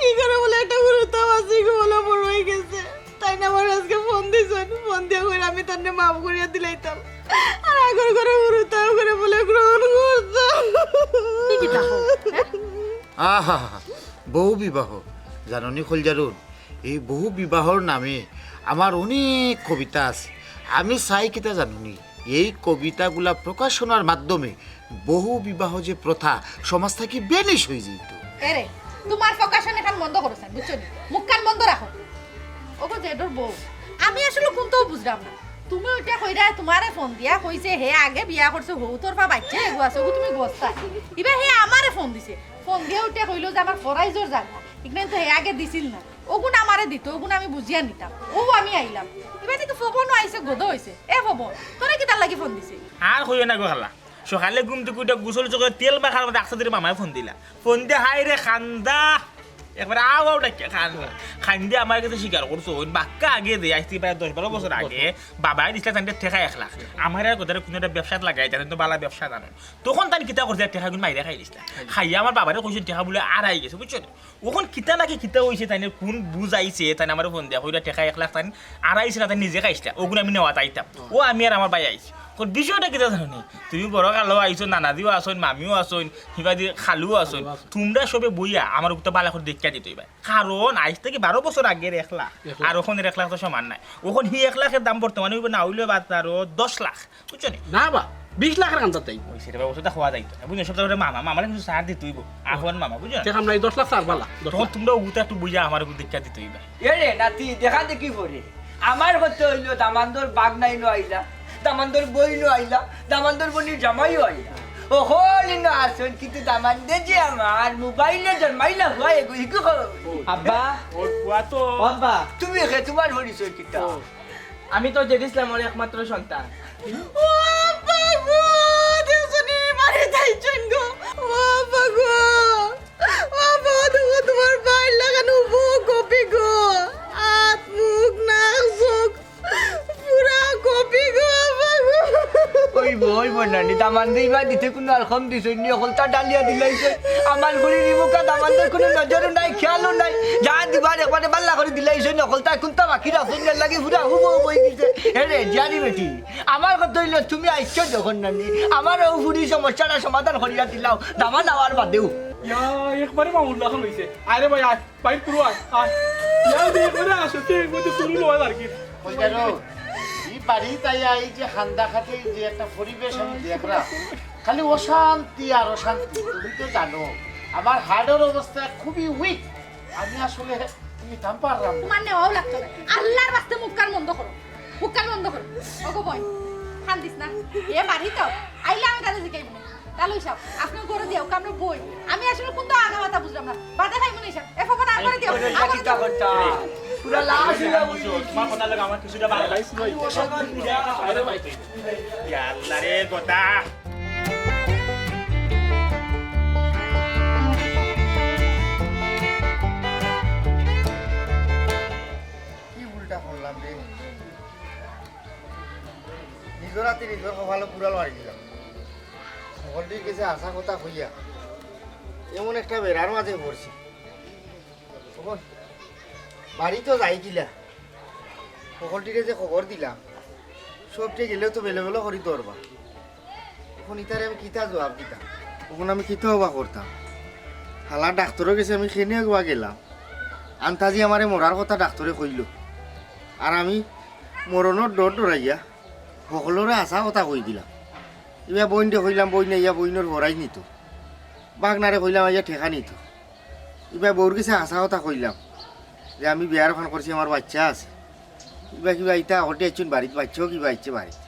ই ঘরো বলে একটা হুরুতাও আছে গো, বলে বড় অই গেছে। তাইন আমারে আজকে ফোন দিছইন, ফোন দিয়া কইরা আমি তানরে মাফ করিয়া দিলাইতাম। আর আগর ঘরো হুরুতাও করে বলে গ্রহণ করতাম। কি কিতা কও, হ্যাঁ? আহা, বহু বিবাহ। জানো নি খলজারুন, এই বহু বিবাহর নামে আমার অনেক কবিতা আছে। আমি চাই কিতা জানো নি, এই কবিতাগুলা প্রকাশনার মাধ্যমে বহু বিবাহ যে প্রথা সমাজ থাকি বেনিশ অই যাইতো। এরে, তোমার প্রকাশন এখান বন্ধ করো স্যার, বুঝছো নি? মুখখান বন্ধ রাখো। ওগো জেঠুর বউ, আমি আসলে কুন্তাও বুঝলাম না। তুমি ওইটা কইরা তোমারে ফোন দিয়া কইছে হে আগে বিয়া করছে, হউ তোর পা বাচ্চা এগু আছে, ওগু তুমি বস্তা। ইবা হে আমারে ফোন দিছে, ফোন দিয়া ওইটা কইলো যে আমার ফরাইজর জাগা, ইখান তো হে আগে দিছিল না, ওগুন আমারে দিত, ওগুন আমি বুঝিয়া নিতাম, ও আমি আইলাম। ইবা দেখি ফবনও আইছে, গদা অইছে। এ ফবন, তোরে কিতার লাগি ফোন দিছে? আর কইও না গো খালা, সকালে ঘুম থাকি উঠি গোসল চোখে তেল মাখার মধ্যে আকসাদরে মামায় ফোন দিলা। ফোন দিয়া হায় রে কান্দা, একবারে আউ আউ ডাকিয়া কান্দা। কান্দিয়া আমার গেছে স্বীকার করছইন, বাক্কা আগে দে, আইজ থাকি প্রায় দশ বারো বছর আগে বাবায় দিছলা তানরে টেকা এক লাখ। আমার আর কথাটা কুনু একটা ব্যবসাত লাগাই, তাইন তো বালা ব্যবসা জানইন। তখন তাইন কিতা করছে, টেকাগুন মাইরা খাইলিছলা। খাইয়া আমার বাবারে কইছইন টেকা বুলে আরাই গেছে, বুঝছো নি? অখন কিতা নাকি কিতা অইছে, তাইন কুন বুঝ আইছে, তাইন আমারে ফোন দিয়া কইরা টেকা এক লাখ তাইন আরাইছে না, তাইন নিজে খাইছলা, ওগুন আমি নেওয়াত আইতাম। ও আমি আর আমার ভাই আইছি। অখন বিষয়টা কিতা জানো নি? তুমি বড় খালাও আইছো, নানাজিও আছইন, মামিও আছইন, হিবাদি খালুও আছইন। তুমরা সবে বইয়া আমার উক্তা বালা করি দেখিয়া দিতইবায়। কারণ আইজ থাকি বারো বছর আগের এক লাখ, আর অখনর এক লাখ তো সমান নায়। অখন হি এক লাখর দাম বর্তমানে অইবো না অইলে বাজারো দশ লাখ, বুঝছো নি? না বা, বিশ লাখর কান্দাত তাই। অউ সেটা ব্যবস্থা হওয়া যাইতো না, বুঝছো? সব তো মামা, মামারে কিছু ছাড় দিতে অইবো, আফন মামা, বুঝছো না? তে আমরা এই দশ লাখ ছাড় বালা, দশ লাখ। তখন তুমরা উগুতে একটু বইয়া আমার উগুতে দেখিয়া দিতে অইবায়। এ রে নাতি, দেখা দেখি পরে। আমার কথা অইলো দামান্দর বাগনাইনও আইলা, দামান্দর বইনও আইলা, দামান্দর বইনর জামাইও আইলা। অকলইন আছইন, কিন্তু দামান্দে যে আমার মোবাইলে জন্মাইলা হুয়া এগু ইগু খবর। আব্বা। ওর ফুয়া তো। ও আব্বা, তুমি কে, তোমার পরিচয় কিতা? আমি তো জেড ইসলামর একমাত্র সন্তান। ও আব্বা গো, দেখছো নি, মারি যাইছইন গো। ও আব্বা গো, ও আব্বা, দেখো তোমার ভাইর লাখান হুবহু কপি গো। আত, মুখ, নাক, চোখ, পুরা কপি গো, আব্বা গো। অইবো, অইবো নানি, দামান্দে ইবা দিতে কুনু আর কম দিছইন নি, অকলতা ডালিয়া দিলাইছইন। আমার ঘুড়ি রিমুকা দামান্দর কুনু নজরও নাই, খেয়ালও নাই। যা দিবার একবারে বালা করি দিলাইছইন, অকলতা কুনতা বাকি রাখছইন না, লাগি পুরা হুবহু অই গেছে। এ রে, জিয়ারি বেটি, আমার কথা অইলো তুমি আইছো যখন নানি, আমার অউ ফুড়ির সমস্যাটা সমাধান করিয়া দিলাও, দামান আওয়ার বাদেউ। ইয়া, একবারে মামুল্লা খান অইছে। আরে ভাই, আয়। বাইর করো, আয়, আয়। ইয়ার দিয়ে করে আসো, তে এর মধ্যে শুরু নয় আর কি। কই গেল? ই বাড়িত আইয়া এই যে হান্দা খাতে যে একটা পরিবেশ আমি দেখলাম, খালি অশান্তি আর অশান্তি। তুমি তো জানো, আমার হার্টের অবস্থা খুবই উইক। আমি আসলে নিতাম পারলাম না। তোমার নেওয়াও লাগতো না। আল্লাহর ওয়াস্তে মুখখান বন্ধ করো, মুখখান বন্ধ করো। ওগো বইন, কান্দিস না। এ বাড়ি তো আইলে আমি তারে জিগাইমু। তালই সাব, আপনে ঘরো দিয়াউক্কা, আমরা বই। আমি আসলে কুনতা আগা মাথা বুঝলাম না। বাদে খাইমু নি সাব। এ ফোন আর করে দিও। ওরে, ইটা কিতা করতা? পুরা লাশ অইয়া বই। তোমার কথা লাগে আমার কিছুটা ভালা লাগছে। আরে ভাই। ইয়া আল্লাহ রে, কথা। কি ভুলটা করলাম রে? নিজর হাতে নিজর কপালো কুড়াল মারি দিলাম। হকল ঠিক আছে, হাছা কথা কইয়া এমন একটা বেড়ার মাঝে পড়ছি। অখন বাড়িত যাই কিলা, হকলটিরে যে খবর দিলাম, সবটি গেলেও তো বেলো বেলো করি ধরবা। অখন ইতারে আমি কিতা জবাব দিতাম? অখন আমি কিতা অবা করতাম? হালা ডাক্তরর গেছে আমি কেনে একবার গেলাম, আন্তাজি আমারে মরার কথা ডাক্তরে কইলো, আর আমি মরণর ডর ডরাইয়া হকলরে হাছা কথা কই দিলাম। ইবা বইনরে কইলাম, বইন আইয়া বইনর ফরাইজ নিতো। বাগনারে কইলাম, আইয়া টেকা নিতো। ইবা বউর গেছে হাছা কথা কইলাম যে আমি বিয়ার অখান করছি, আমার বাইচ্চা আছে। ইবা কিবা ইতা হকলটি আইছইন বাড়িত, বাইচ্চাও কিবা আইছে বাড়িত।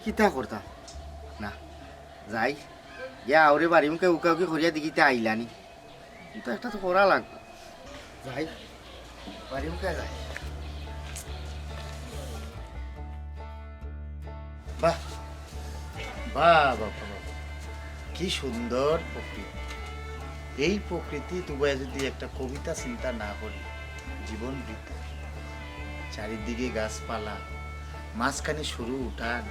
কিতা করতাম? না, যাই, গিয়া আউরে বাড়ি মুখে উকাউকি করিয়া দেখি তে আইলানি। কিন্তু একটা তো করা লাগবো। যাই, বাড়ি মুখে যাই। বাহ, বাহ, বাহ, বাহ, বাহ। কি সুন্দর প্রকৃতি। এই প্রকৃতি তুবায় যদি একটা কবিতা চিন্তা না করি, জীবন বৃথা। চারিদিকে গাছপালা, মাঝখানে সরু উঠান।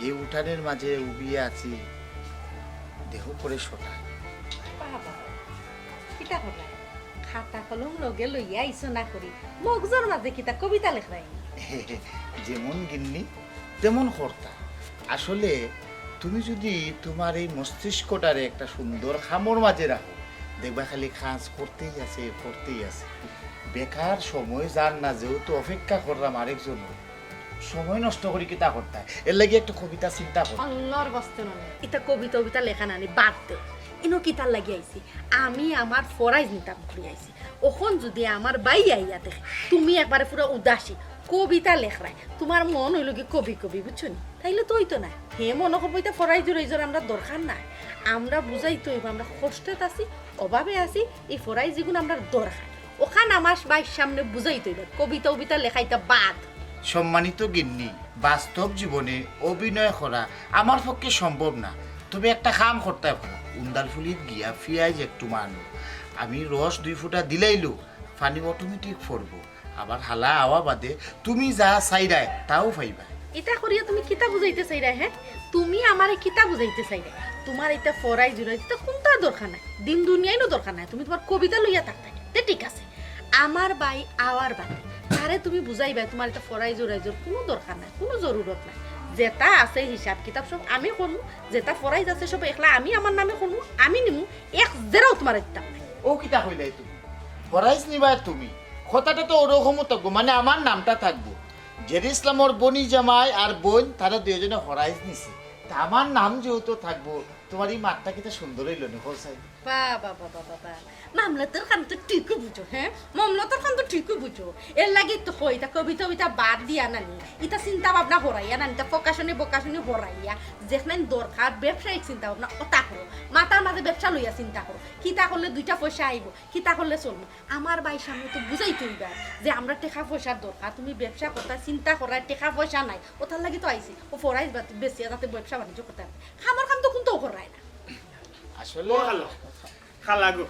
এই উঠানের মাঝে উবিয়া আছি, দেহ পড়ে শোটা। বাবা, কিতা করলা? খাতা কলম লগে লইয়া আইছো না করি, মগজর মাঝে কিতা কবিতা লেখরায়? যেমন গিন্নি, তেমন কর্তা। আসলে তুমি যদি তুমার এই মস্তিষ্কটারে একটা সুন্দর খামর মাঝে রাখো, দেখবা খালি কাজ করতেই আছে, করতেই আছে। বেকার সময় যার না, যেহেতু অপেক্ষা করলাম আরেকজনর, সময় নষ্ট করি কিতা করতায়? এর লাগি একটা কবিতা চিন্তা কর। আল্লাহর বাস্তে নানি, ইতা কবিতা উবিতা লেখা নানি, বাদ দেও। ইনো কিতার লাগি আইছি? আমি আমার ফরাইজ নিতাম করি আইছি। অখন যদি আমার বাই আইয়া দেখে তুমি একবারে পুরা উদাসী, কবিতা লেখরায়, তুমার মন অইলো কি কবি কবি, বুঝছো নি? তাইলে তো অইতো না। হে মনো করবো ইতা ফরাইজ উরাইজর আমরার দরকার নাই। আমরা বুঝাইতে অইবো আমরা কষ্টেত আছি, অভাবে আছি, এই ফরাইজ ইগুন আমরার দরকার। অখান আমার বাইর সামনে বুঝাইতে অইবো, কবিতা উবিতা লেখা ইতা বাদ। সম্মানিত গিন্নি, বাস্তব জীবনে অভিনয় করা আমার পক্ষে সম্ভব না। তুমি একটা কাম করতায় পারো, উন্দালফুলিত গিয়া ফিয়াইজ একটু মানো, আমি রস দুই ফুটা দিলাইলো, পানি automatic পড়বো। আবার হালা আওয়া বাদে তুমি যা চাইরায় তাও পাইবা। ইতা করিয়া তুমি কিতা বুঝাইতে চাইরায়, হে? তুমি আমারে কিতা বুঝাইতে চাইরায়? তুমার ইতা ফরাইজ উরাইজ ইতা কুনটার দরকার নাই, দিন দুনিয়াইনও দরকার নাই, তুমি তুমার কবিতা লইয়া থাকতায়, তে ঠিক আছে। আমার বাই আওয়ার বাদে তারে তুমি বুঝাইবায় তুমার ইতা ফরাইজ উরাইজর কুনু দরকার নাই, কুনু জরুরত নাই। যেটা আছে হিসাব কিতাব সব আমি করমু, যেটা ফরাইজ আছে সব একলা আমি আমার নামে করমু, আমি নিমু, এক জেরাও তুমারে দিতাম নায়। অউ কিতা কইলায় তুমি? ফরাইজ নিবায় তুমি, কথাটা তো অরকমউ থাকবো, মানে আমার নামটা থাকবো। জেরি ইসলামর বনি জামাই আর বইন, তারা দুইজনে ফরাইজ নিছে, তা আমার নাম যেহেতু থাকবো, তুমার ই মাতটা কিতা সুন্দর অইলো নি, কও চাই? বাহ, বাহ, বাহ, বাহ, বাহ, বাহ। মামলতর খান তো ঠিকউ বুঝো, হে? মামলতর খান তো ঠিকউ বুঝো। এর লাগি তো কই, ইতা কবিতা উবিতা বাদ দিয়া নানি, ইতা চিন্তা ভাবনা হরাইয়া নানি, ইতা ফকাশনি বকাশনি হরাইয়া, যেখান দরকার ব্যবসায়িক চিন্তা ভাবনা, অতা করো। মাথার মাঝে ব্যবসা লইয়া চিন্তা করো। কিতা করলে দুইটা পয়সা আইবো, কিতা করলে চলবো। আমার বাইর সামনে তো বুঝাইতে অইবা যে আমরা টেকা পয়সার দরকার, তুমি ব্যবসা করতায় চিন্তা করার টেকা পয়সা নাই, অতার লাগি তো আইছি। অউ ফরাইজ বাদ বেচিয়া যাতে ব্যবসা বাণিজ্য করতায় পারি। কামর কাম তো কুনটাও করায় না। আসলে ও খালা, খালা গো,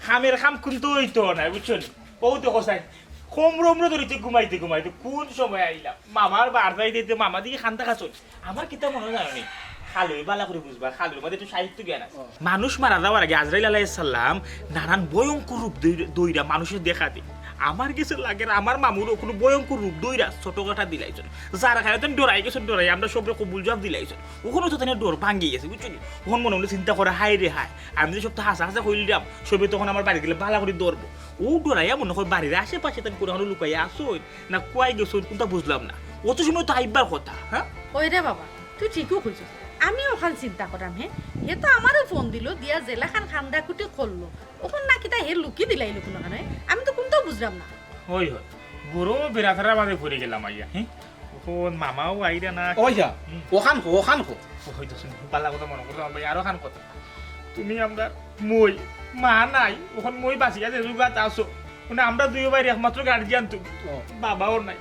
কামের কাম কুনটাউ অইতো নায়, বুঝছো নি? অউ দেখো চাই, কোমরো কোমরো ধরিতে ঘুমাইতে ঘুমাইতে কুন সময় আইলাম। মামার বাড়ি যাইতে যাইতে মামা দেখি কান্দা কাছইন। আমার কিতা মনো জানো নি? খালুয়ে ভালা করি বুঝবা, খালুর মাঝে একটু সাহিত্য জ্ঞান আছে। ও। মানুষ মারা যাওয়ার আগে আজরাইল আলাইহিস সালাম নানান ভয়ঙ্কর রূপ ধইরা, ধইরা মানুষরে দেখা দেইন। আমার গেছে লাগের আমার মামুরও কুনু ভয়ঙ্কর রূপ ধইরা ছোটকাটা দিলাইছইন। যার কারণে তাইন ডরাই গেছইন, ডরাই আমরা সবরে কবুল জবাব দিলাইছইন। অখন তো তাইনর ডর ভাঙ্গি গেছে, বুঝছো নি? অখন মনে মনে চিন্তা করে, হায় রে হায়, আমি যে সবতা হাছা হাছা কইলিরাম, সবে তো অখন আমার বাড়িত গেলে ভালা করি ধরবো। অউ ডরাইয়া মনে কয় বাড়ির আশেপাশে তাইন কুনু লুকাইয়া আছইন, না কুয়াই গেছইন, কুনটা বুঝলাম না। অত সময় তো আইবার কথা, হে? অয় রে বাবা, তুই ঠিকউ কইছস। আমিও অখান চিন্তা করাম, হে? হে তো আমারেও ফোন দিলো, দিয়া যেলাখান কান্দাকুটি করলো। অখন না কিতা হে লুকি দিলাইলো কুনুখানে? আমি তো কুনটাও বুঝলাম না। অয়, অয়। বড় বেড়াতারার মাঝে পড়ি গেলাম আইয়া, হে? অখন মামাও আইরা না। অয় যা, হুম। অখান কও, অখান কও। অয় তো শুন, ভালা কথা মনো করছো, আমার ভাই, আরো খান কথা। তুমি আমরার মই, মা নাই, অখন মই বাঁচিয়া যে যুগাত আছো, মানে আমরা দুইও ভাইর একমাত্র গার্জিয়ান তুমি। ও। বাবাও নাই।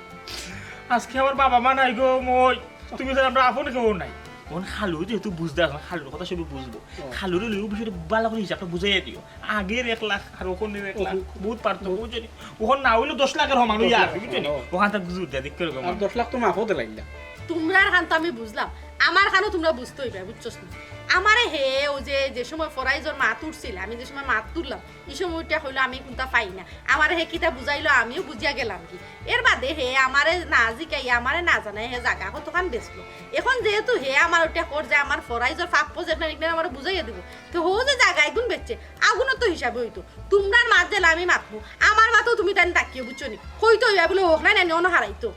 আজকে আমার বাবা মা নাই গো, মই। তুমি ছাড়া আমরার আপন কেউ নাই। অখন খালু যেহেতু বুঝতে আসো না, খালুর কথা সবে বুঝবো। ও। খালুরে লইয়া বিষয়টা ভালা করি হিসাবটা বুঝাইয়া দিও। আগের এক লাখ আর অখনর এক লাখ, অখন বহুত পার্থক্য, বুঝছো নি? অখন না অইলে দশ লাখর সমান অইয়া আছে, বুঝছো নি? ও। অখান তার বুঝে উঠে, দেখ কিরকম। আর দশ লাখ তো মাফও দিলাইলা। তুমরার খান তো আমি বুঝলাম, আমার খানো তুমরা বুঝতে অইবা, বুঝছস নি? আমারে হে অউ যে, যে সময় ফরাইজর মাত উঠছিল, আমি যে সময় মাত তুললাম, ই সময় উঠিয়া কইলো আমি কুন্তা পাই না। আমারে হে কিতা বুঝাইলো, আমিও বুঝিয়া গেলাম কি। এর বাদে হে আমারে না জিকাইয়া, আমারে না জানাইয়া হে জাগা কতখান বেচলো। এখন যেহেতু হে আমার উঠিয়া কর যে আমার ফরাইজর প্রাপ্য যেটা, ইগুলা আমারে বুঝাইয়া দিবো। তে হউ যে জাগা এগুন বেচছে, আগুনর তো হিসাবে অইতো। তুমরার মাত যেলা আমি মাতমু, আমার মাতও তুমি তাইন ডাকিও, বুঝছো নি? কইতো অইবা বুলে অউক না, না, অনো হারাইতো।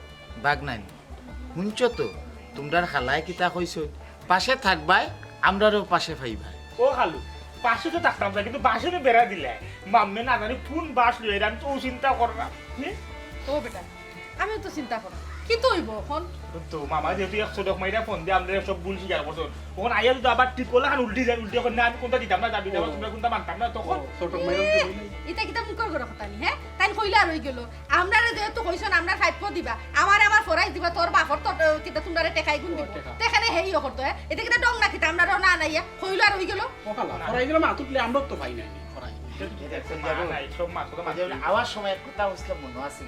বাগ নাই। হুনছো তো, তুমরার খালায় কিতা কইছইন, পাশে থাকবায়, আমরারও পাশে পাইবায়। ও খালু, পাশে তো থাকতাম না, কিন্তু বাঁশে তো বেড়া দিলায়। মাম্মে না জানি কুন বাঁশ লইয়া আইরা, আমি তো অউ চিন্তা কররাম। হুম? ও বেটা, আমিও তো চিন্তা কররাম, কিতা অইবো অখন? তো মামা যেহেতু এক সড়ক মাইরা ফোন দিয়া আমরারে সব ভুল স্বীকার করছইন, অখন আইয়া যদি আবার ঠিক করলা খান উল্টি যায়, উল্টি অখন না আমি কুন্তা দিতাম না, দাবি দাবা তুমরার কুন্তা মানতাম না তখন। ছোট মাইরা এ, ইতা কিতা মুখর ঘরর কথা নি, হে? তাইন কইলা আর অইগেলো। আমরারে যেহেতু কইছইন, আমরার প্রাপ্য দিবা, আমারে আমার ফরাইজ দিবা, তোর বাপর তো, এ, কিতা তুমরারে টেকা এগুন দিবো। টেকা। তে এখানে হেইও করতো, হে? ইতা কিতা ঢং না কিতা, আমরারে না আনাইয়া, কইলা আর অইগেলো। ও খালা, ফরাইজ দিলে মাত উঠলে আমরার তো পাই নাই, ফরাইজ। মা নাই, সব মাত, কথা মাত। আওয়ার সময় এক কথা কইছলাম মনো আছে?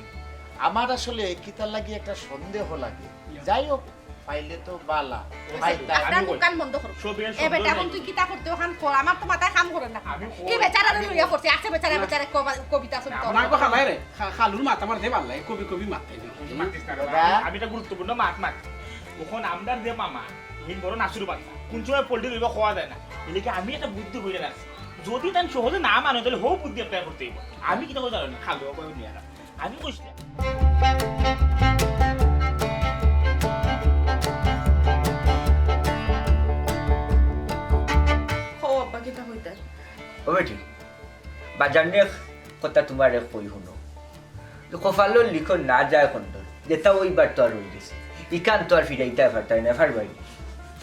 আমার আসলে কিতার লাগি একটা সন্দেহ লাগে। যাই হোক, পাইলে তো বালা। আপনার মুখ কান বন্ধ করো। এ বেটা, এখন তুই কিতা করতে অখান কর, আমার তো মাথায় কাম করে না। আমি এই বেচারারে লইয়া পড়ছি, আছে বেচারা, বেচারা কবা-, কবিতা ছবিতা। না গো খালাই রে, খা-, খালুর মাত আমার যে ভালা লাগে, কবি কবি মাত তাই না। মাতিস না রে বাবা। আমি একটা গুরুত্বপূর্ণ মাত মাত। অখন আমরার যে মামা, ই বড় নাসুর বাচ্চা, কুন সময় পল্টি লইবা কওয়া যায় না। এর লাগি আমি একটা বুদ্ধি কইরা রাখছি। যদি তাইন সহজে না মানো, তাইলে হউ বুদ্ধি apply করতে অইবো। আমি কিতা কই জানো না, খালু বাবা নিয়া রাখ। আমি কইছিলাম। ও আব্বা, কিতা কইতায়? ও বেটি, বাজার নিয়া কথা তুমারে কই হুনো। কপালর লিখন না যায় খন্ডন, যেটা অইবার তো আর অইগেছে। ইখান তো আর ফিরাইতায় পারতায় না, পারবায় নি?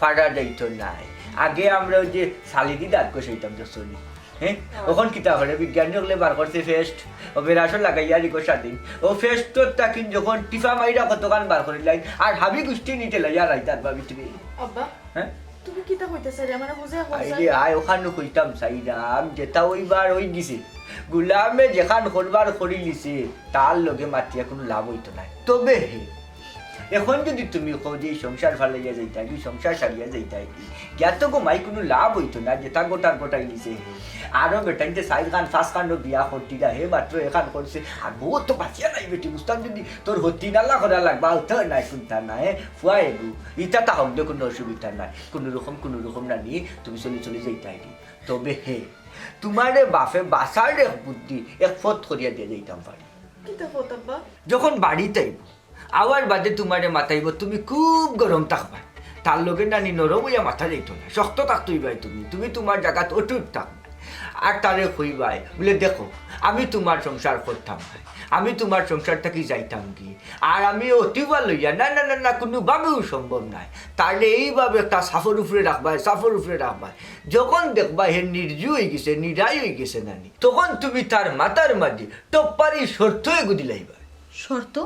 পারা যাইতো নায়। আগে আমরা অউ যে সালিদি দাঁত ঘষাইতাম, দেখছো নি? হে? অখন কিতা করে? বিজ্ঞানী অকলে বার করছে paste, ও বেরাসও লাগাইয়া রিকো স্বাধীন। ও paste তো তাকিন যখন টিপা মাইরা কতখান বার করিলাইন, আর হাবি গুষ্টি নিতে লইয়া রাইতার ভাবি তুমি। আব্বা, হে? তুমি কিতা কইতায় রে? আমারে বুঝাইয়া কও। আইরে আয়, অখানউ কইতাম চাইরাম, যেটা অইবার অইগেছে। গুলামে যেখান করবার করিলিছে, তার লগে মাতিয়া কুনু লাভ অইতো নায়। তবে হে, অখন যুদি তুমি কও যে ই সংসার ফালাইয়া যাইতায় গি, সংসার ছাড়িয়া যাইতায় গি, গিয়া তো গো মাই কুনু লাভ অইতো না, যেটা গটার গটাইলিছে হে। আরো বেটাইন্তে চাইরখান পাঁচখানও বিয়া করতিরা, হে মাত্র এখান করছে, আর বউ তো বাচিয়া নাই বেটি, বুঝতাম যুদি তোর হতি নালা করা লাগবা, অতা নায়, কুন্তা নায়, হে, ফুয়া এগু, ইতা তা হকদে কুনু অসুবিধা নাই, কুনু রকম, কুনু রকম নানি, তুমি চলি চলি যাইতায় গি। তবে হে, তুমারে বাফে বাচার এক বুদ্ধি, এক ফত করিয়া দিয়া যাইতাম পারি। কিতা ফত আব্বা? যখন বাড়িত আইবো, আওয়ার বাদে তুমারে মাতাইবো, তুমি খুব গরম থাকবায়। তার লগে নানি নরম অইয়া মাতা যাইতো না, শক্ত থাকতে অইবায় তুমি। তুমি তুমার জাগাত অটুট থাকবায়। আর তারে কইবায়, বুলে, "দেখো, আমি তুমার সংসার করতাম নায়, আমি তুমার সংসার থাকি যাইতাম গি, আর আমি অতিবা লইয়া, না, না, না, না, কুনুভাবেউ সম্ভব নায়।" তারে এইভাবে একটা চাপর উপরে রাখবায়, চাপর উপরে রাখবায়। যখন দেখবায় হে নির্জু অইগেছে, নিরাই অইগেছে নানি, তখন তুমি তার মাথার মাঝে টপ্পারি শর্ত এগু দিলাইবায়। শর্ত?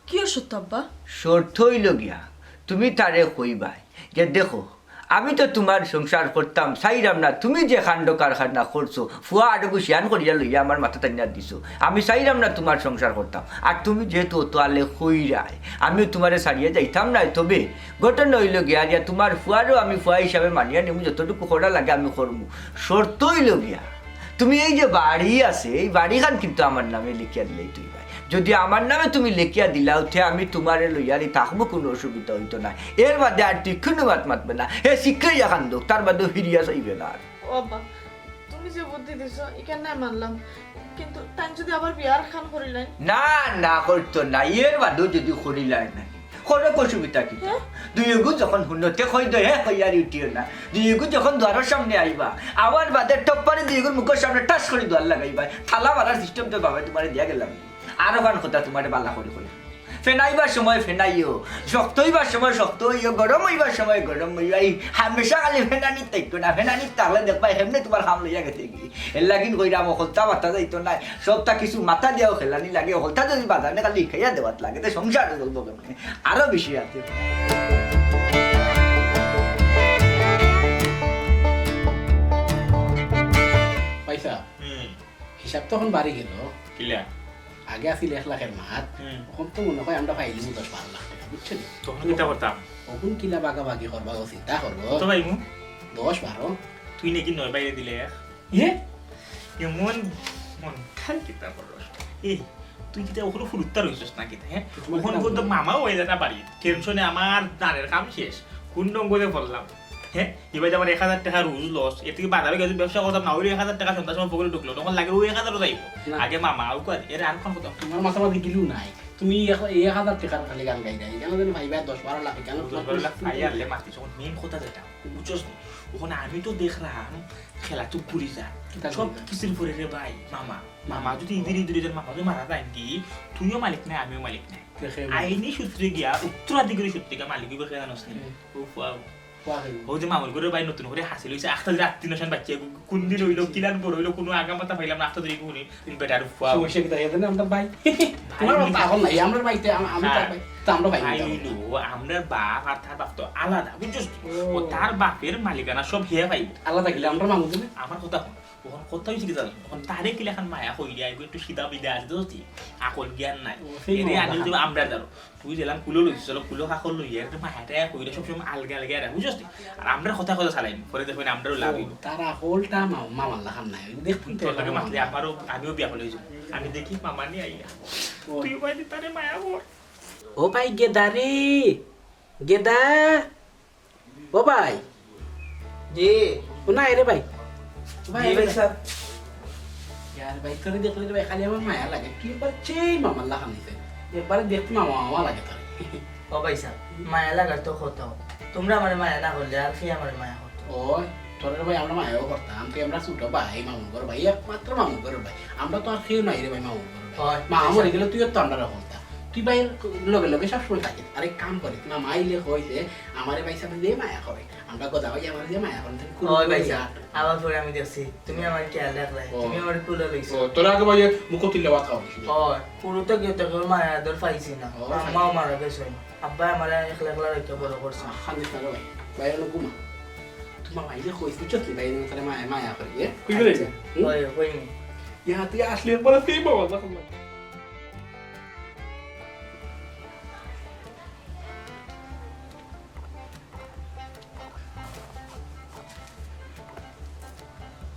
কিওর শর্ত আব্বা? শর্ত অইলো গিয়া, তুমি তারে কইবায় যে, "দেখো, আমি তো তুমার সংসার করতাম চাইরাম না, তুমি যে কাণ্ড কারখানা করছো, ফুয়া আরগু শিয়ান করিয়া লইয়া আমার মাথাত আনিয়া দিছো, আমি চাইরাম না তুমার সংসার করতাম, আর তুমি যেহেতু অত আলে কইরায়, আমিও তুমারে ছাড়িয়া যাইতাম নায়, তবে ঘটনা অইলো গিয়া, তুমার ফুয়ারেও আমি ফুয়া হিসাবে মানিয়া নিমু, যতটুকু করা লাগে আমি করমু। শর্ত অইলো গিয়া, তুমি এই যে বাড়ি আছে, এই বাড়িখান কিন্তু আমার নামে লেখিয়া দিলাইতে অইবায়। যুদি আমার নামে তুমি লেখিয়া দিলাও, তে আমি তুমারে লইয়া থাকমু, কুনু অসুবিধা অইতো নায়। এর বাদে আর তুই কুনু মাত মাতবে না। হে শিগগিরি ইখান দেউক, তার বাদেও ফিরিয়া চাইবে না আর।" ও আব্বা, তুমি যে বুদ্ধি দিছো, ইখান নায় মানলাম, কিন্তু তাইন যুদি আবার বিয়া আরখান করিলাইন? না, না, করতো না। এর বাদেও যুদি করিলাইন না, করো, অসুবিধা কিতা? হে? দুইওগু যখন হুনো, তে কই দে, হে, কইয়ার উঠিও না। দুইওগু যখন দুয়ারর সামনে আইবা, আওয়ার বাদে টপ্পারি দুইওগুর মুখর সামনে ঠাস করি দুয়ার লাগাইবায়। তালা মারার system তো বাবায় তুমারে দিয়া গেলাম। আরোখান কথা তুমারে বালা করি কই। ফেনাইবার সময় ফেনাইও, শক্ত অইবার সময় শক্ত অইও, গরম অইবার সময় গরম অইও। এই হামেশা খালি ফেনানিত থাইকো না, ফেনানিত থাকলে দেখবায় হেমনে তুমার কাম লইয়া গেছে গি। এর লাগিন কইরাম, অকলতা মাতা যাইতো নায়, সবতা কিছু মাথা দিয়াও খেলানি লাগে। অকলতা যুদি বাজানে খালি হিকাইয়া দেওয়াত লাগে, তে সংসার চলবো কেমনে? আরো বেশি আছে। পয়সা। হুম। হিসাব তো অখন বাড়ি গেল। কিলা? আগে আছিল এক লাখের মাত, হুম। অখন তো মনে হয় আমরা পাইলিমু দশ বারো লাখ টেকা, বুঝছো নি? তখন কিতা করতাম? অখন কিলা বাগাবাগি করবা, ও চিন্তা করো। কত পাইমু? দশ বারো। তুই নাকি নয় বাইরে দিলে এক? ইয়ে? এমন মন খান কিতা করস? এই, তুই কিতা অখনো ফুরুত্তা রইছস না কিতা, হ্যাঁ? তোমার অখন কিতা বলতো বলবো? মামাও অইলে না বাড়ি। টেনশনে আমার দানের কাম শেষ। কোন ডঙ্গরে পড়লাম? হ্যাঁ? এবার আমার এক হাজার টেকা রোজ লস। এর থেকে বাজারে গেছি ব্যবসা করতাম না, ওই এক হাজার টেকা সন্ধ্যার সময় পকেটে ঢুকলো। তখন লাগে ওই এক হাজারও যাইবো। না। আগে মামা, আউ কর, এর আর কোন কথা? তোমার মাথা মাঝে গিলু নাই। তুমি এক, এই এক হাজার টেকার খালি গান গাই দেয়। কেন যেন ভাই ভাই দশ বারো লাখ, কেন দশ বারো লাখ আই আনলে মাতিস, অখন মেইন কথা যেটা, বুঝছস নি? অখন আমি তো দেখলাম খেলা তো ঘুরি যায়। কিতা সব ঘুরি যায়? কিছুর পরে রে ভাই, মামা। মামা যদি ইদির ইদির ইদির মামা যদি মারা যায় কি, তুইও মালিক নাই, আমিও মালিক নাই। দেখে আইনি সূত্রে গিয়া, উত্তরাধিকারী সূত্রে গিয়া মালিক হইবে, খেয়ে জানোস নি? হুম। ও বাবা। বাহ। ও যে মামুর ঘরে ভাই নতুন করে হাসিল হইছে, আখতা রাত্রি নশান বাচ্চা, কোন দিন হইলো, কিলান বড় হইলো, কোনো আগামাতা পাইলাম না, আখতা ধরে কোনো বেটার ফুয়া। সমস্যা কিতা? এখানে আমরা ভাই। ভাই তোমার হইলো। বাপ এখন নাই, আমরা ভাইতে, আম-, আমি তার হ্যাঁ। ভাই, তো আমরা ভাই ভাই হইতাম। হইলো, আমরা বাপ আর তার বাপ তো আলাদা, বুঝছস তো? ও। ও তার বাপের মালিকানা সব হে পাইবো। আলাদা গেলে আমরা মামু দিলে? আমার কথা হুন, অখন কথা হইছে কি জানো? অখন তারে কিলা খান মায়া কইলে আইবো, একটু সিধা বিধা আছে তো, আকল জ্ঞান নাই। ও, সেই এরে মামা। আনিল তুমি আমরা ধরো। তুই যেলাম কুলো লইছিস, চলো কুলো কাকড় লইয়া, একটা মায়া টায়া কইরা সবসময় আলগা আলগা এরা, বুঝছস তুই? আর আমরা কথা কথা চালাই, পরে দেখবেন আমরাও লাভ হইব। তার আকলটা মা-, মামার লাখান নাই, দেখুন তো তোর লগে মাতলে আমারও, আমিও বিয়া করে হইব। আমি দেখি মামা নিয়ে আইয়া। ও। তুই ভাই দি তারে মায়া কর। ও ভাই গেদা রে, গেদা। ও ভাই। জি। ও না, এরে ভাই। ও ভাই, জি এরে ভাই ভাই। সাহেব। ইয়ার ভাই, তোরে দেখলে রে ভাই, খালি আমার মায়া লাগে। তুই একবার সেই মামার লাখান দিছে। একবারে দেখতে মামা মামা লাগে তোরে। ও ভাই সাহেব, মায়া লাগার তো কথা। তোমরা আমারে মায়া না করলে আর কে আমারে মায়া করতো? ও, তোরে রে ভাই আমরা মায়াও করতাম। তুই আমরা ছোট ভাই, মামুর ঘর ভাই, একমাত্র মামুর ঘর ভাই। আমরা তো আর কেউ নাই রে ভাই মামুর ঘর ভাই। হয়, মা ভাই মরে সাহেব। গেলে তুইও তো আমরা রাখতাম। তুই ভাই লগে লগে সবসময় থাকিস। আরে কাম করে, তুই মামা আইলে কইছে, আমারে ভাই সাহেব যে মায়া করে। আমরা গদা ভাই আমার যে মায়া করে, তুই কুরু ওই ভাই করিয়া। সাহেব, আবার পরে আমি দেখছি, তুমি আমার খেয়াল রাখলাই, ও। তুমি আমার কুলে লইছো। ও, তোরা আগে ভাই মুখ তুললে বাদ খাওয়া। ও, পুরো তো গিয়ে তোকে মায়া আদর পাইছি না। ও, আম্মাও মারা গেছে। আব্বা আমারে একলা একলা রাখিয়া বড় করছে। আহ, খালি তারা ভাই। ভাই, অনো ঘুমা। তোমার ভাই যে কইছে, বুঝছো কি? ভাই, তারা মায়া, মায়া করে, এ? কই করে? আচ্ছা। হুম? ওই, ওই। ইয়া, তুই আসলে একবার সেই বাবা, যখন না।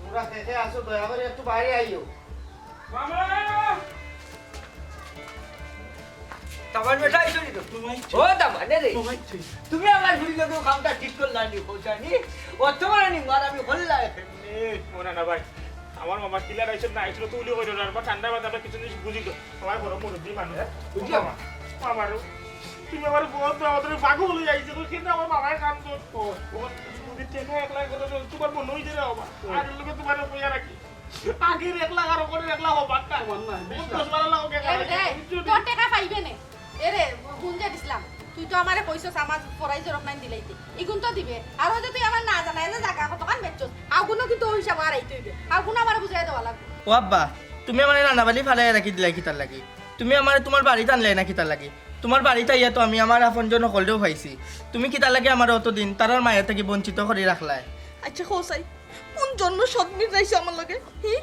তোমরা কে কে আছো, দয়া করে একটু বাইরে আইও। মামা! দামান বেটা আইছো নি তো? মামা আইছো। ও দামান রে। মামা আইছো। তুমি আমার ভুল লোকেও কামটা ঠিক করলা নি, বোঝা নি? অত বড় নি মার আমি হল্লা এখানে। ও না, না ভাই, আমার মামা কিলার আইসব না, আইসলো তো উলি কইলো না, বা ঠান্ডা বাতাস কিছু জিনিস বুঝি তো। আমার বড় মুরব্বী মানুষ। বুঝলাম। মামা, মামারও। তুমি আমার বউত না, আমাদের পাগল হয়ে যাইছে, তো সেটা আমার মামার কাম তো। ও, ও, যদি টেকা এক লাখ করে দেন, তোমার মনে হইছে রে বাবা। ও। আগের লোকে তোমার বইয়া রাখি। আগের এক লাখ আর ওখানে এক লাখ হবার না। আমার না, বিশ লাখ। দশ বারো লাখ ওকে এই রে, খাওয়াই দিচ্ছি। তোর টেকা পাইবে নে। এরে, গুঞ্জা দিছলাম। তুই তো আমারে কইছস আমার ফরাই জরক নাইন দিলাইতে। ইগুন তো দিবে। আর হয়তো তুই আমার না জানাই যে জাগা কতখান বেচছস। আগুনও কিন্তু ওই হিসাবে আর আইতে হইবে। আগুন আমারে বুঝাই দেওয়া লাগবে। ও আব্বা, তুমি আমারে রান্নাবালি ফালাই রাখি দিলাই কিতার লাগি? তুমি আমারে তোমার বাড়িত আনলাই না কিতার লাগি? তোমার বাড়িত আইয়া তো আমি আমার আপনজন হকলরেও পাইছি। তুমি কিতার লাগি আমারে অতদিন তারার মায়া থাকি বঞ্চিত করি রাখলায়? আচ্ছা, কও চাই, কোন জন্ম সৎ মিট রাইছো আমার লগে? হি?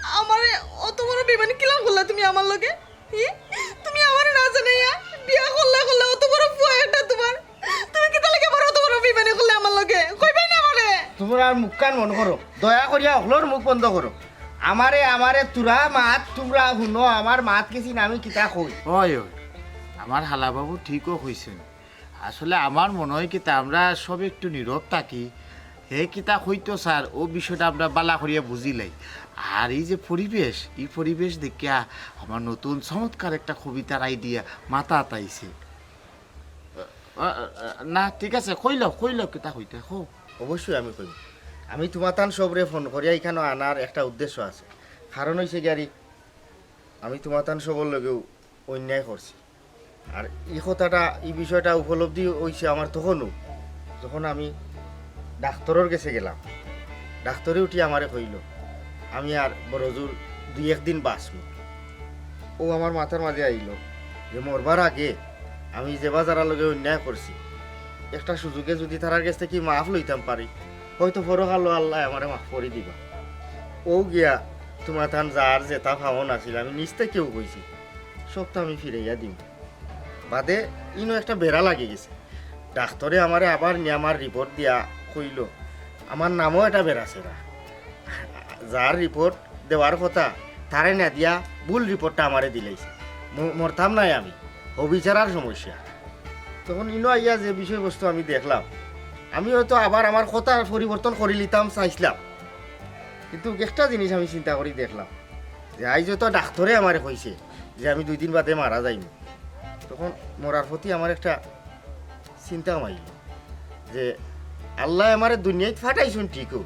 আমারে অত বড় বেমানি কিলান করলা তুমি আমার লগে? হি? তুমি আমারে না জানাইয়া বিয়া করলা, করলা, অত বড় ফুয়া একটা তোমার। তুমি কিতার লাগি আমারে অত বড় বেমানি করলা আমার লগে? কইবায় না আমারে? তোমরা মুখখান বন্ধ করো, দয়া করিয়া হকলর মুখ বন্ধ করো। আমারে, আমারে তোরা মাত, তোমরা হুনো, আমার মাত গেছি না, আমি কিতা কই? ওই, ওই, আমার হালাবাবু ঠিকও কইছেন। আসলে আমার মনে হয় কিতা, আমরা সব একটু নীরব থাকি। হে কিতা কইতো স্যার, ও বিষয়টা আমরা বালা করিয়া বুঝিলাই। আর এই যে পরিবেশ, এই পরিবেশ দেখিয়া আমার নতুন চমৎকার একটা কবিতার আইডিয়া মাথাত আইছে। আ, আ, আ, না, ঠিক আছে, কইলাও, কইলাও, কিতা কইতে, কও। অবশ্যই আমি কইমু। আমি তোমাতান সবরে ফোন করিয়া ইখানো আনার একটা উদ্দেশ্য আছে। কারণ হইছে গিয়ারি, আমি তোমাতান সবর লগেও অন্যায় করছি। আর ই কথাটা, ই বিষয়টা উপলব্ধি হইছে আমার তখনও, যখন আমি ডাক্তরর গেছে গেলাম। ডাক্তরে উঠি আমারে কইল, "আমি আর বড়জোর দুই এক দিন বাঁচমু।" ও আমার মাথার মাঝে আইল যে মরবার আগে আমি যে বা যারার লগে অন্যায় করছি, একটা সুযোগে যদি তারার গেছ থাকি মাফ লইতাম পারি, হয়তো পরকালো আল্লায় আমারে মাফ করি দিবা। ও গিয়া তুমাতান যার যেতা পাওন আছিল, আমি নিজ থাকিউ কইছি, সবতা আমি ফিরাইয়া দিমু। বাদে ইনো একটা বেড়া লাগি গেছে। ডাক্তরে আমারে আবার নিয়া আমার রিপোর্ট দিয়া কইলো, আমার নামও একটা বেড়া ছেড়া। যার রিপোর্ট দেওয়ার কথা, তারে না দিয়া ভুল রিপোর্টটা আমারে দিলাইছে। ম-, মরতাম নায় আমি, অবিচারার সমস্যা। তখন ইনো আইয়া যে বিষয়বস্তু আমি দেখলাম, আমি হয়তো আবার আমার কথা পরিবর্তন করি লিতাম চাইছিলাম, কিন্তু একটা জিনিস আমি চিন্তা করি দেখলাম যে আইজ হয়তো ডাক্তরে আমারে কইছে যে আমি দুই দিন বাদে মারা যাইমু, তখন মরার প্রতি আমার একটা চিন্তা মাইল যে আল্লায় আমারে দুনিয়াত ফাটাইছইন ঠিকউ,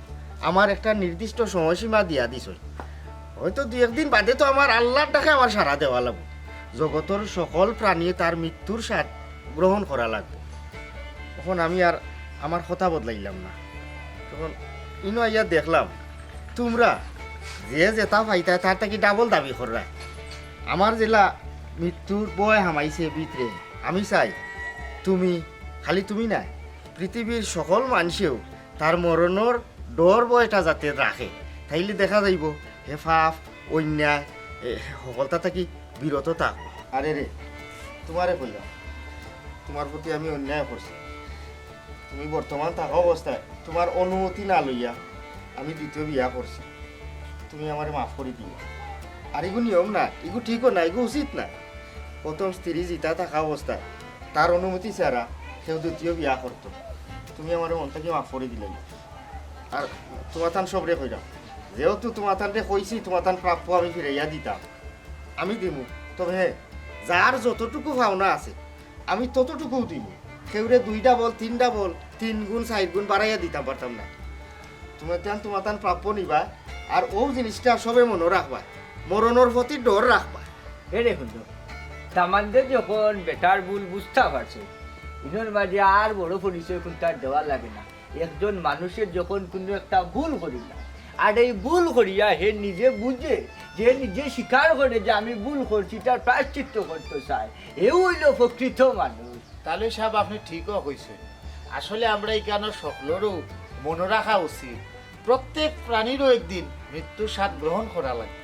আমার একটা নির্দিষ্ট সময়সীমা দিয়া দিছইন। হয়তো দুই একদিন বাদে তো আমার আল্লার ডাকে আমার সাড়া দেওয়া লাগবো। জগতর সকল প্রাণীয়ে তার মৃত্যুর স্বাদ গ্রহণ করা লাগবো। তখন আমি আর আমার কথা বদলাইলাম না। তখন ইনো আইয়া দেখলাম, তুমরা যে যেতা পাইতায় তার থাকি ডাবল দাবি কররায়। আমার যেলা মৃত্যুর ভয় হামাইছে ভিতরে, আমি চাই তুমি, খালি তুমি নায়, পৃথিবীর সকল মানষেও তার মরণর ডর ভয়টা যাতে রাখে, তাইলে দেখা যাইবো হে পাপ, অন্যায়, এ, হকলতা থাকি বিরত থাকবো। আরে রে, তুমারে কইলাম, তুমার প্রতি আমি অন্যায় করছি। তুমি বর্তমান থাকা অবস্থায় তুমার অনুমতি না লইয়া আমি দ্বিতীয় বিয়া করছি। তুমি আমারে মাফ করি দিও। আর ইগু নিয়ম না, ইগু ঠিকও না, ইগু উচিত না। প্রথম স্ত্রী জিতা থাকা অবস্থায় তার অনুমতি ছাড়া কেউ দ্বিতীয় বিয়া করতো। তুমি আমারে মন থাকি মাফ করি দিলাইলায়। আর তুমাতান সবরে কইরাম, যেহেতু তুমাতানরে কইছি, তুমাতান প্রাপ্য আমি ফিরাইয়া দিতাম, আমি দিমু। তবে হ্যাঁ, যার যতটুকু পাওনা আছে, আমি ততটুকুউ দিমু। কেউরে দুই ডাবল, তিন ডাবল, তিন গুণ, চাইর গুণ বাড়াইয়া দিতাম পারতাম না। তুমাতান তুমাতান প্রাপ্য নিবা, আর অউ জিনিসটা সবে মনো রাখবা, মরণর প্রতি ডর রাখবা। এরে হুনো, তামান্নে যখন বেটার ভুল বুঝতা পারছে, ইনোর মাঝে আর বড় পরিচয় কুনতার দেওয়া লাগে না। একজন মানুষে যখন কুনু একটা ভুল করিলায়, আর এই ভুল করিয়া হে নিজে বুঝে, যে নিজে স্বীকার করে যে আমি ভুল করছি, তার প্রায়শ্চিত্ত করতে চায়, এও অইলো প্রকৃত মানুষ। তালই সাব, আপনে ঠিকউ কইছইন। আসলে আমরা ইখানো সকলরউ মনো রাখা উচিত, প্রত্যেক প্রাণীরও একদিন মৃত্যুর স্বাদ গ্রহণ করা লাগে।